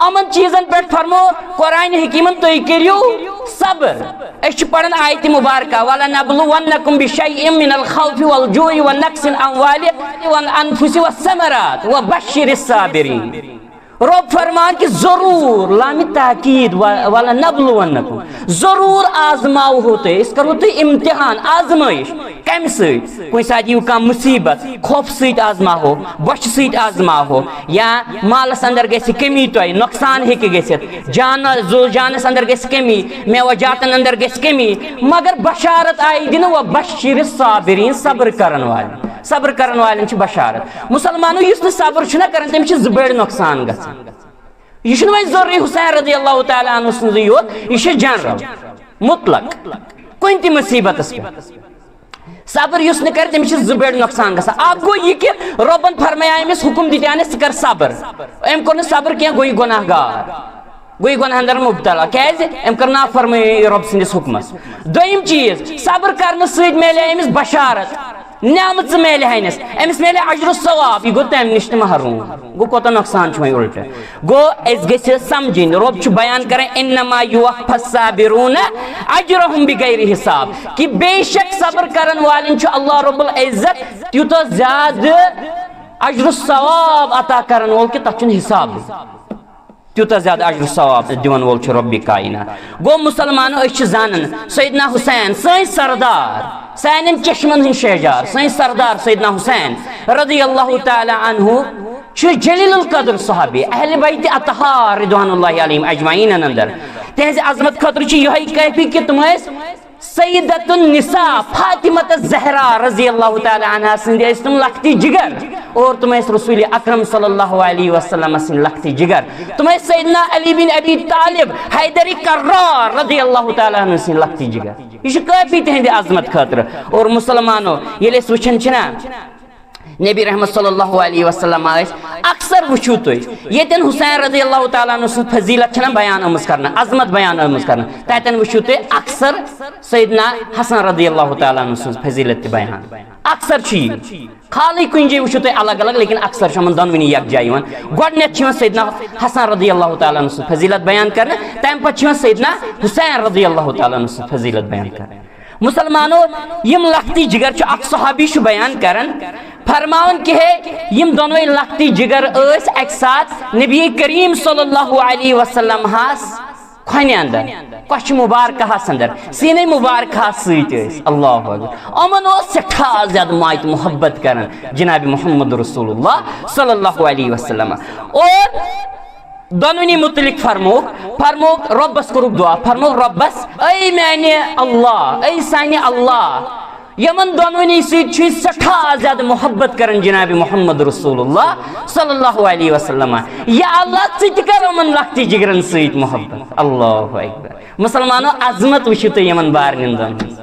یِمن چیٖزن پٮ۪ٹھ فرمو قرآن حکیمن، تُہۍ کٔرِو صبر۔ أسۍ چھِ پران آیت مبارکہ، "ولنبلونکم بشیء من الخوف والجوع ونقص من الاموال والانفس والثمرات وبشر الصابرین۔" رب فرمان کہ ضرور، لام تاکید، و-، "ولنبلونکم"، ضرور آزماوہو تُہۍ، أسۍ کرو تُہۍ امتحان، آزمٲیش۔ کمہِ سۭتۍ؟ کُنہِ ساتہٕ یِیِو کانٛہہ مُصیبت، خوفہٕ سۭتۍ آزماوہو، بۄچھِ سۭتۍ آزماوہو، یا مالس اندر گژھِ کمی تۄہہِ، نۄقصان ہیٚکہِ گٔژھِتھ، جان، زُو جانس اندر گژھِ کمی، میوہ جاتن اندر گژھِ کمی، مگر بشارت آیہِ دِنہٕ، "وبشر الصابرین"، صبر کرن والٮ۪ن، صبر کرن والٮ۪ن چھِ بشارت۔ مسلمانو، یُس نہٕ صبر چھُنہ کران، تٔمِس چھِ زٕ بٔڑۍ نۄقصان گژھان۔ یہِ چھُنہٕ وۄنۍ ضروٗری حسین رضی اللہ تعالیٰ عنہ سٕنٛزٕے یوت، یہِ چھُ جنرل، مطلق، کُنہِ تہِ مُصیبتس پٮ۪ٹھ۔ صبر یُس نہٕ کرِ، تٔمِس چھِ زٕ بٔڑۍ نۄقصان گژھان۔ اکھ گوٚو یہِ کہِ رۄبن فرمایہِ أمِس، حُکُم دِتہِ أمِس، "ژٕ کر صبر"۔ أمۍ کوٚر نہٕ صبر کینٛہہ، گوٚو یہِ گۄناہ گار۔ گوٚو یہِ گۄناہن اندر مبتلا۔ کیازِ؟ أمۍ کٔر نافرمٲنی رۄب سٕنٛدِس حُکمس۔ دوٚیِم چیٖز، صبر کرنہٕ سۭتۍ میلے أمِس بشارت، نعمژٕ میلہِ ہنس، أمِس میلہِ اجر و ثواب، یہِ گوٚو تمہِ نِش تہِ محروم۔ گوٚو کوٗتاہ نۄقصان چھُ وۄنۍ اُلٹہٕ۔ گوٚو أسۍ گٔژھِ سمجھِنۍ، رۄب چھُ بیان کران، "انما یوفی الصابرون اجرہم بغیر حساب"، کہِ بے شک صبر کرن والٮ۪ن چھُ اللہ رب العزت تیوٗتاہ زیادٕ اجر و ثواب عطا کرن وول کہِ تتھ چھُنہٕ حسابٕے۔ تیوٗتاہ زیادٕ اجر و ثواب دِوَن وول چھُ رۄبِ کائنات۔ گوٚو مسلمانو، أسۍ چھِ زانان سیدنا حسین، سٲنۍ سردار، سانٮ۪ن چشمن ہٕنٛدۍ شہجار، سٲنۍ سردار سیدنا حسین رضی اللہ تعالیٰ عنہ چھُ جلیل القدر صحابی، اہل بیت اطہار رضوان اللہ علیہم اجمعین اندر۔ تِہنٛزِ عظمت خٲطرٕ چھِ یِہوٚے کٲفی کہِ تِم ٲسۍ سیدۃ النساء فاطمہ الزہرا رضی اللہ تعالیٰ عنہا سٕنٛدۍ ٲسۍ تِم لختِ جگر، اور تِم ٲسۍ رسول اکرم صلی اللہ علیہ وسلم سٕنٛدۍ لختِ جگر۔ تِم ٲسۍ سیدنا علی بن ابی طالب حیدر کرار رضی اللہ تعالیٰ عنہ سٕنٛدۍ لختِ جگر۔ یہِ چھُ کٲفی تِہنٛدِ عظمت خٲطرٕ۔ اور مسلمانو، ییٚلہِ أسۍ وٕچھان چھِنا، نبی رحمت صلی اللہ علیہ وسلم ٲسۍ، اکثر وٕچھِو تُہۍ، ییٚتٮ۪ن حسین رضی اللہ تعالیٰ عنہ سٕنٛز فضیلت چھَنہ بیان آمٕژ کرنہٕ، عظمت بیان آمٕژ کرنہٕ، تَتٮ۪ن وٕچھِو تُہۍ اکثر سیدنا حسن رضی اللہ تعالیٰ عنہ سٕنٛز فضیلت تہِ بیان۔ اکثر چھُ یہِ، خالٕے کُنہِ جایہِ وٕچھِو تُہۍ الگ الگ، لیکن اکثر چھُ یِمن دۄنوٕنی یکجاہ یِوان۔ گۄڈٕنیتھ چھُ یِوان سیدنا حسن رضی اللہ تعالیٰ عنہ سٕنٛز فضیلت بیان کرنہٕ، تَمہِ پتہٕ چھُ یِوان سیدنا حسین رضی اللہ تعالیٰ عنہ سٕنٛز فضیلت بیان کرنہٕ۔ مسلمانو، یِم لختِ جگر چھِ، اکھ صحابی چھُ بیان کران، فرماوان کہِ ہے، یِم دۄنوَے لختِ جگر ٲسۍ اکہِ ساتہٕ نبی کریم صلی اللہ علیہ وسلم ہس کھۄنہِ اندر، کۄچھِ مبارکہ ہس اندر، سینے مبارکہ ہس سۭتۍ ٲسۍ۔ اللہ اکبر۔ یِمن اوس سٮ۪ٹھاہ زیادٕ ماے تہٕ محبت کران جناب محمد رسول اللہ صلی اللہ علیہ وسلم۔ اور دۄنوٕنی متعلق فرمووُکھ، فرمووُکھ رۄبس، کوٚرُکھ دعا، فرمووُکھ رۄبس، اے میانہِ اللہ، اے سانہِ اللہ، یِمن دۄنوٕنی سۭتۍ چھُے سٮ۪ٹھاہ زیادٕ محبت کران جناب محمد رسول اللہ صلی اللہ علیہ وسلم۔ یا اللہ، ژٕ تہِ کر یِمن لختِ جگرن سۭتۍ محبت۔ اللہ اکبر۔ مسلمانو، عظمت وٕچھِو تُہۍ یِمن بارنٮ۪ن دۄن ہٕنٛز۔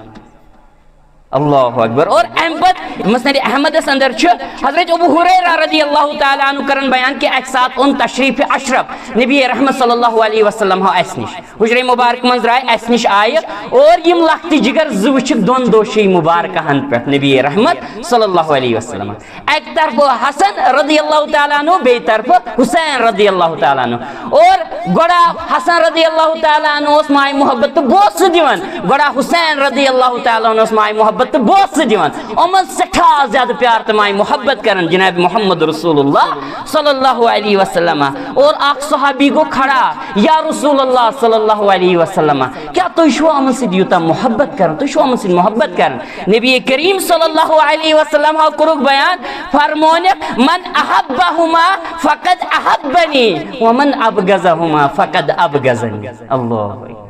اللہ اکبر۔ اور امہِ پتہٕ مسند احمدس اندر چھُ حضرت ابو ہریرہ رضی اللہ تعالیٰ عنہ کران بیان کہ اکہِ ساتہٕ اوٚن تشریف اشرف نبی رحمت صلی اللہ علیہ وسلم ہو اسہِ نِش، حجرے مبارک منٛز درٛاے، اسہِ نِش آیہِ، اور یِم لختِ جگر زٕ وٕچھِکھ دۄن دوشی مبارکہن پٮ۪ٹھ نبی رحمت صلی اللہ علیہ وسلم۔ اکہِ طرفہٕ حسن رضی اللہ تعالیٰ عنہ، بیٚیہِ طرفہٕ حسین رضی اللہ تعالیٰ عنہ۔ اور گۄڈا حسن رضی اللہ تعالیٰ عنہ اوس ماے محبت تہٕ بوسہٕ دِوان، گۄڈا حسین رضی اللہ تعالیٰ عنہ اوس ماے محبت تہٕ بوسہٕ دِوان۔ یِمن سٮ۪ٹھاہ زیادٕ پیار تہٕ ماے محبت کران جناب محمد رسول اللہ صلی اللہ علیہ وسلم۔ اور اکھ صحابی گوٚو کھڑا، یا رسول اللہ صلی اللہ علیہ وسلم، کیا تُہۍ چھِوا یِمن سۭتۍ یوٗتاہ محبت کران؟ تُہۍ چھِوا یِمن سۭتۍ محبت کران؟ نبی کریم صلی اللہ علیہ وسلم ہو کوٚرُکھ بیان، فرمونکھ، "من احبہما فقد احبنی ومن ابغضہما فقد ابغضنی۔" اللہ اکبر۔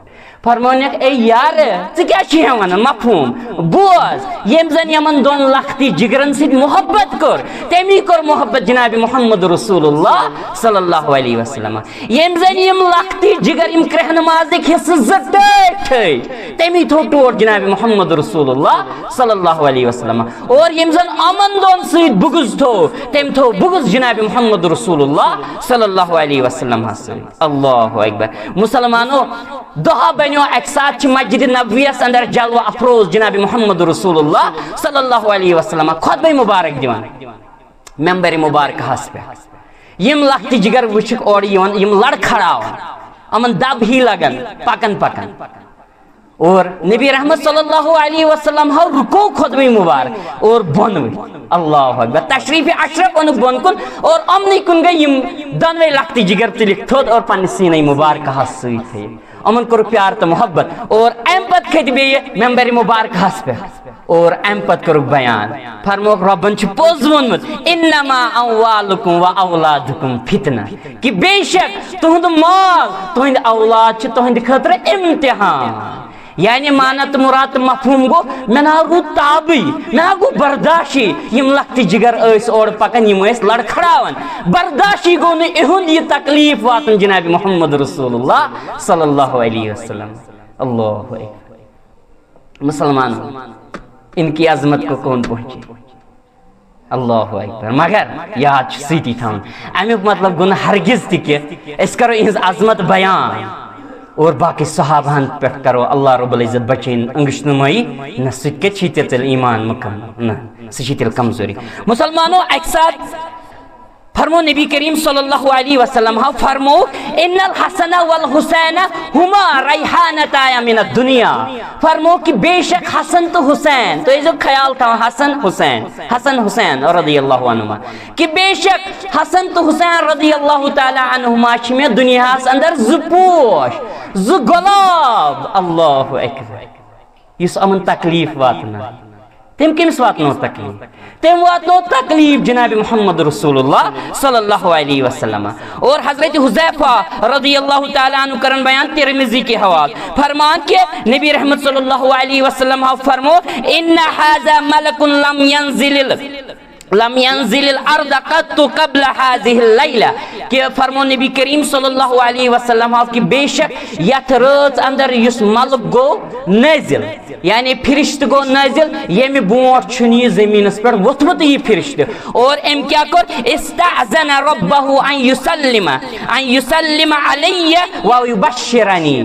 فرمونکھ، اے یار، ژٕ کیٛاہ چھِ ہٮ۪وان مفہوم؟ بوز، ییٚمۍ زن یِمن دۄن لختِ جگرن سۭتۍ محبت کٔر، تٔمی کٔر محبت جناب محمد رسول اللہ صلی اللہ علیہ وسلم۔ ییٚمۍ زن یِم لختِ جگر، یِم کرٛہنہٕ مازٕکۍ حصہٕ زٕ ٹٲٹھۍ تھٲے، تٔمی تھوٚو ٹوٹھ جناب محمد رسول اللہ صلی اللہ علیہ وسلم۔ اور ییٚمۍ زن یِمن دۄن سۭتۍ بغض تھوٚو، تٔمۍ تھوٚو بغض جناب محمد رسول اللہ صلی اللہ علیہ وسلم ہس سۭتۍ۔ اللہ اکبر۔ مسلمانو، دۄہا بنیو اکہِ ساتہٕ چھِ مسجد نبویس اندر جلوہ افروز جناب محمد رسول اللہ صلی اللہ علیہ وسلم خطبہ مبارک دِوان ممبر مبارکہس پٮ۪ٹھ۔ یِم لختِ جگر وٕچھِکھ اورٕ یِوان، یِم لڑکھڑاوان، یِمن دب ہی لگان، پکان پکان۔ اور نبی رحمت صلی اللہ علیہ وسلم ہو رکو خطبہ مبارک اور بۄن ؤتھۍ۔ اللہ اکبر۔ تشریف اشرف اوٚنُکھ بۄن کُن اور یِمنٕے کُن گٔے یِم دۄنوَے لختِ جگر تُلِکھ تھوٚد اور پننہِ سینے مبارکہس سۭتۍ تھٲیِکھ۔ یِمن کوٚر پیار تہٕ محبت اور امہِ پتہٕ کھٔتۍ بیٚیہِ ممبر مبارکہس پٮ۪ٹھ۔ اور امہِ پتہٕ کوٚرُکھ بیان، فرمووُکھ، رۄبن چھُ پوٚز ووٚنمُت، "انما اموالکم و اولادکم فتنہ"، کہ بے شک تُہُنٛد مال، تُہٕنٛدۍ اولاد چھِ تُہٕنٛدِ خٲطرٕ امتحان۔ یعنی معنی تہٕ مراد تہٕ مفہوم گوٚو، مےٚ نہ روٗد تابٕے، مےٚ نہ گوٚو برداشٕے۔ یِم لختِ جگر ٲسۍ اورٕ پکان، یِم ٲسۍ لڑکھڑاوان، برداشٕے گوٚو نہٕ اِہُنٛد یہِ تکلیف واتُن جناب محمد رسول اللہ صلی اللہ علیہ وسلم۔ اللہ اکبر۔ مسلمانوں، ان کی عظمت کو کون پہنچے؟ اللہ اکبر۔ مگر یاد چھُ سۭتی تھاوُن، اَمیُک مطلب گوٚو نہٕ ہرگز تہِ کہِ أسۍ کرو یِہنٛز عظمت بیان اور باقٕے صحابہن پٮ۪ٹھ کرو اللہ رب العزت بچٲیِن انگشت نمٲیی۔ نہ، سُہ تہِ کتہِ چھِ تیٚلہِ ایمان مکمل؟ نہ، سُہ چھِ تیٚلہِ کمزوری۔ مسلمانو، اکہِ ساتہٕ فرمو نبی کریم صلی اللہ علیہ وسلم ہا، فرمو، "ان الحسن والحسین ہما ریحانتایا من الدنیا"۔ فرمو کہ بے شک حسن تہٕ حسین، تُہۍ ٲسۍزیو خیال تھاوان، حسن حسین، حسن حسین رضی اللہ عنہما، کہ بے شک حسن تہٕ حسین رضی اللہ تعالیٰ عنہما چھِ مےٚ دُنیاہس اندر زٕ پوش، زٕ گۄلاب۔ اللہ اکبر۔ یُس یِمن تکلیف واتناوِ، تٔمۍ کٔمِس واتنو تکلیف؟ تٔمۍ واتنو تکلیف جناب محمد رسول اللہ صلی اللہ علیہ وسلم۔ اور حضرت حذیفہ رضی اللہ تعالیٰ عنہ کرن بیان ترمذی کے حوالے، فرمان کہ نبی رحمت صلی اللہ علیہ وسلم ہا فرمو، "ان هذا ملک لم ينزل، لم ينزل الارض قط قبل هذه الليلة"، کہ فرمو نبی کریم صلی اللہ علیہ وسلم ہا کہ بے شک یتھ رٲژ اندر یُس ملک گوٚو نٲزِل، یعنی فرشتہٕ گوٚو نٲزِل، ییٚمہِ برونٛٹھ چھُنہٕ یہِ زٔمیٖنَس پٮ۪ٹھ ووٚتھمُتٕے یہِ فرشتہٕ۔ اور أمۍ کیٛاہ کوٚر؟ "استأذن ربه ان يسلم، ان يسلم علي ويبشرني"۔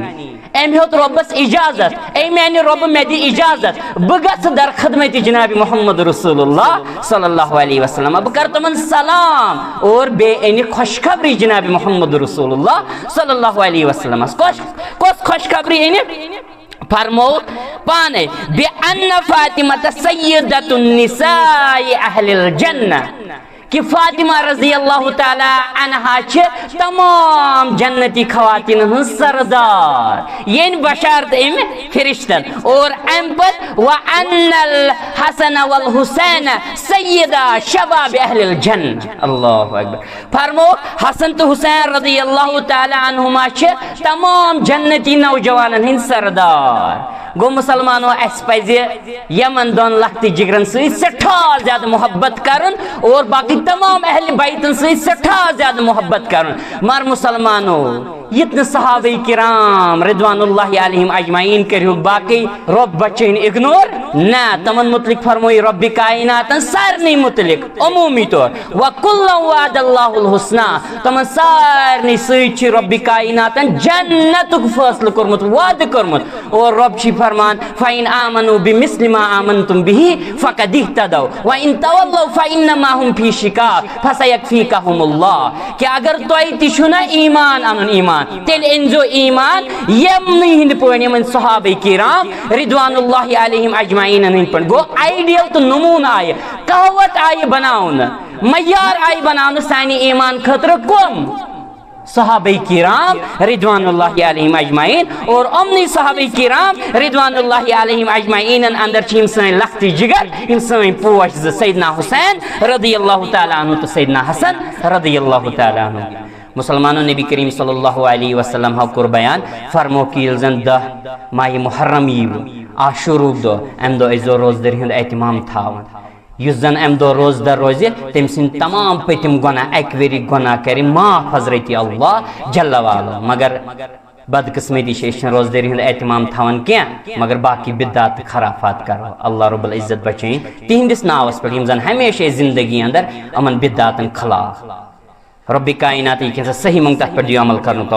أمۍ ہیوٚت رۄبَس اجازت، "اے میانہِ رۄبہٕ، مےٚ دِ اجازت، بہٕ گژھٕ در خدمت جناب محمد رسول اللہ صلی اللہ علیہ وسلم، بہٕ کرٕ تِمن سلام اور بیٚیہِ أنہِ خوشخبری جناب محمد رسول اللہ صلی اللہ علیہ وسلمس۔" کۄس، کۄس خوشخبری أنہِ؟ فرمو پانے، "بأن فاطمة سيدة النساء أهل الجنة"، کہ فاطمہ رضی اللہ تعالیٰ عنہا چھِ تمام جنتی خواتین ہٕنٛز سردار۔ یعنی بشارت أمۍ فرشتن۔ اور اَمہِ پتہٕ، "وأن الحسن والحسين سيدا شباب أهل الجنة"۔ اللہ اکبر۔ فرمو، حسن تہٕ حسین رضی اللہ تعالیٰ عنہما چھِ تمام جنتی نوجوانن ہٕنٛدۍ سردار۔ گوٚو مسلمانو، اَسہِ پزِ یِمن دۄن لۄکٹہِ جگرن سۭتۍ سٮ۪ٹھاہ زیادٕ محبت کرُن اور باقٕے تمام اہل بیتن سۭتۍ سٮ۪ٹھاہ زیادٕ محبت کرُن۔ مگر مسلمانو، یِتھ نہٕ صحابہ کرام رضوان اللہ علیہم اجمعین کٔرِہُکھ باقٕے رۄب بچٲنۍ اگنور، نہ، تِمن متعلق فرموو رۄبِ کائناتن سارنٕے متعلق عمومی طور، "وکلا وعد اللہ الحسنی"، تِمن سارنٕے سۭتۍ چھُ رۄبِ کائناتن جنتُک فٲصلہٕ کوٚرمُت، وعدٕ کوٚرمُت۔ اور رۄب چھُ فرمان، "فإن آمنوا بمثل ما آمنتم به فقد اهتدوا وإن تولوا فإنما هم في شقاق فسيكفيكهم الله"، کہ اگر تۄہہِ تہِ چھُو نہ ایمان انُن، ایمان، تیٚلہِ أنۍزیو ایمان یِمنٕے ہٕنٛدۍ پٲٹھۍ، یِمن صحابہ کرام رضوان اللہ علیہم اجمعینن ہٕنٛدۍ پٲٹھۍ۔ گوٚو، آئیڈیل تہٕ نموٗنہٕ آیہِ، قہوت آیہِ بناونہٕ، معیار آیہِ بناونہٕ سانہِ ایمان خٲطرٕ۔ کم؟ صحابہ کرام رضوان اللہ علیہم اجمعین۔ اور یِمنٕے صحابہ کرام رضوان اللہ علیہم اجمعینن اندر چھِ یِم سٲنۍ لۄکٹہِ جگر، یِم سٲنۍ پوش زٕ، سیدنا حسین رضی اللہ تعالیٰ عنہ تہٕ سیدنا حسن رضی اللہ تعالیٰ عنہ۔ مسلمانو، نبی کریم صلی اللہ علیہ وسلم ہا کوٚر بیان، فرمو کہ ییٚلہِ زن دَہ ماہِ محرم ییٖوٕ، عاشورُک دۄہ، امہِ دۄہ ٲسۍزیو روزدٔری ہُنٛد اہتمام تھاوان۔ یُس زن امہِ دۄہ روزدر روزِ، تٔمۍ سٕنٛدۍ تمام پٔتِم گۄناہ، اکہِ ؤری گۄناہ کرِ معاف حضرت اللہ جل وعلا۔ مگر بدقسمتی چھِ، أسۍ چھِنہٕ روزدٔری ہُنٛد اہتمام تھاوان کینٛہہ، مگر باقٕے بدعات تہٕ خرافات کرو۔ اللہ رب العزت بچٲیِن تِہنٛدِس ناوس پٮ۪ٹھ، یِم زن ہمیشہِ ٲسۍ زندگی اندر یِمن بدعاتن خلاف۔ رۄبِ کائنات یہِ کینٛژھا صحیح منٛگ، تتھ پٮ۪ٹھ دِیِو عمل کرنُک۔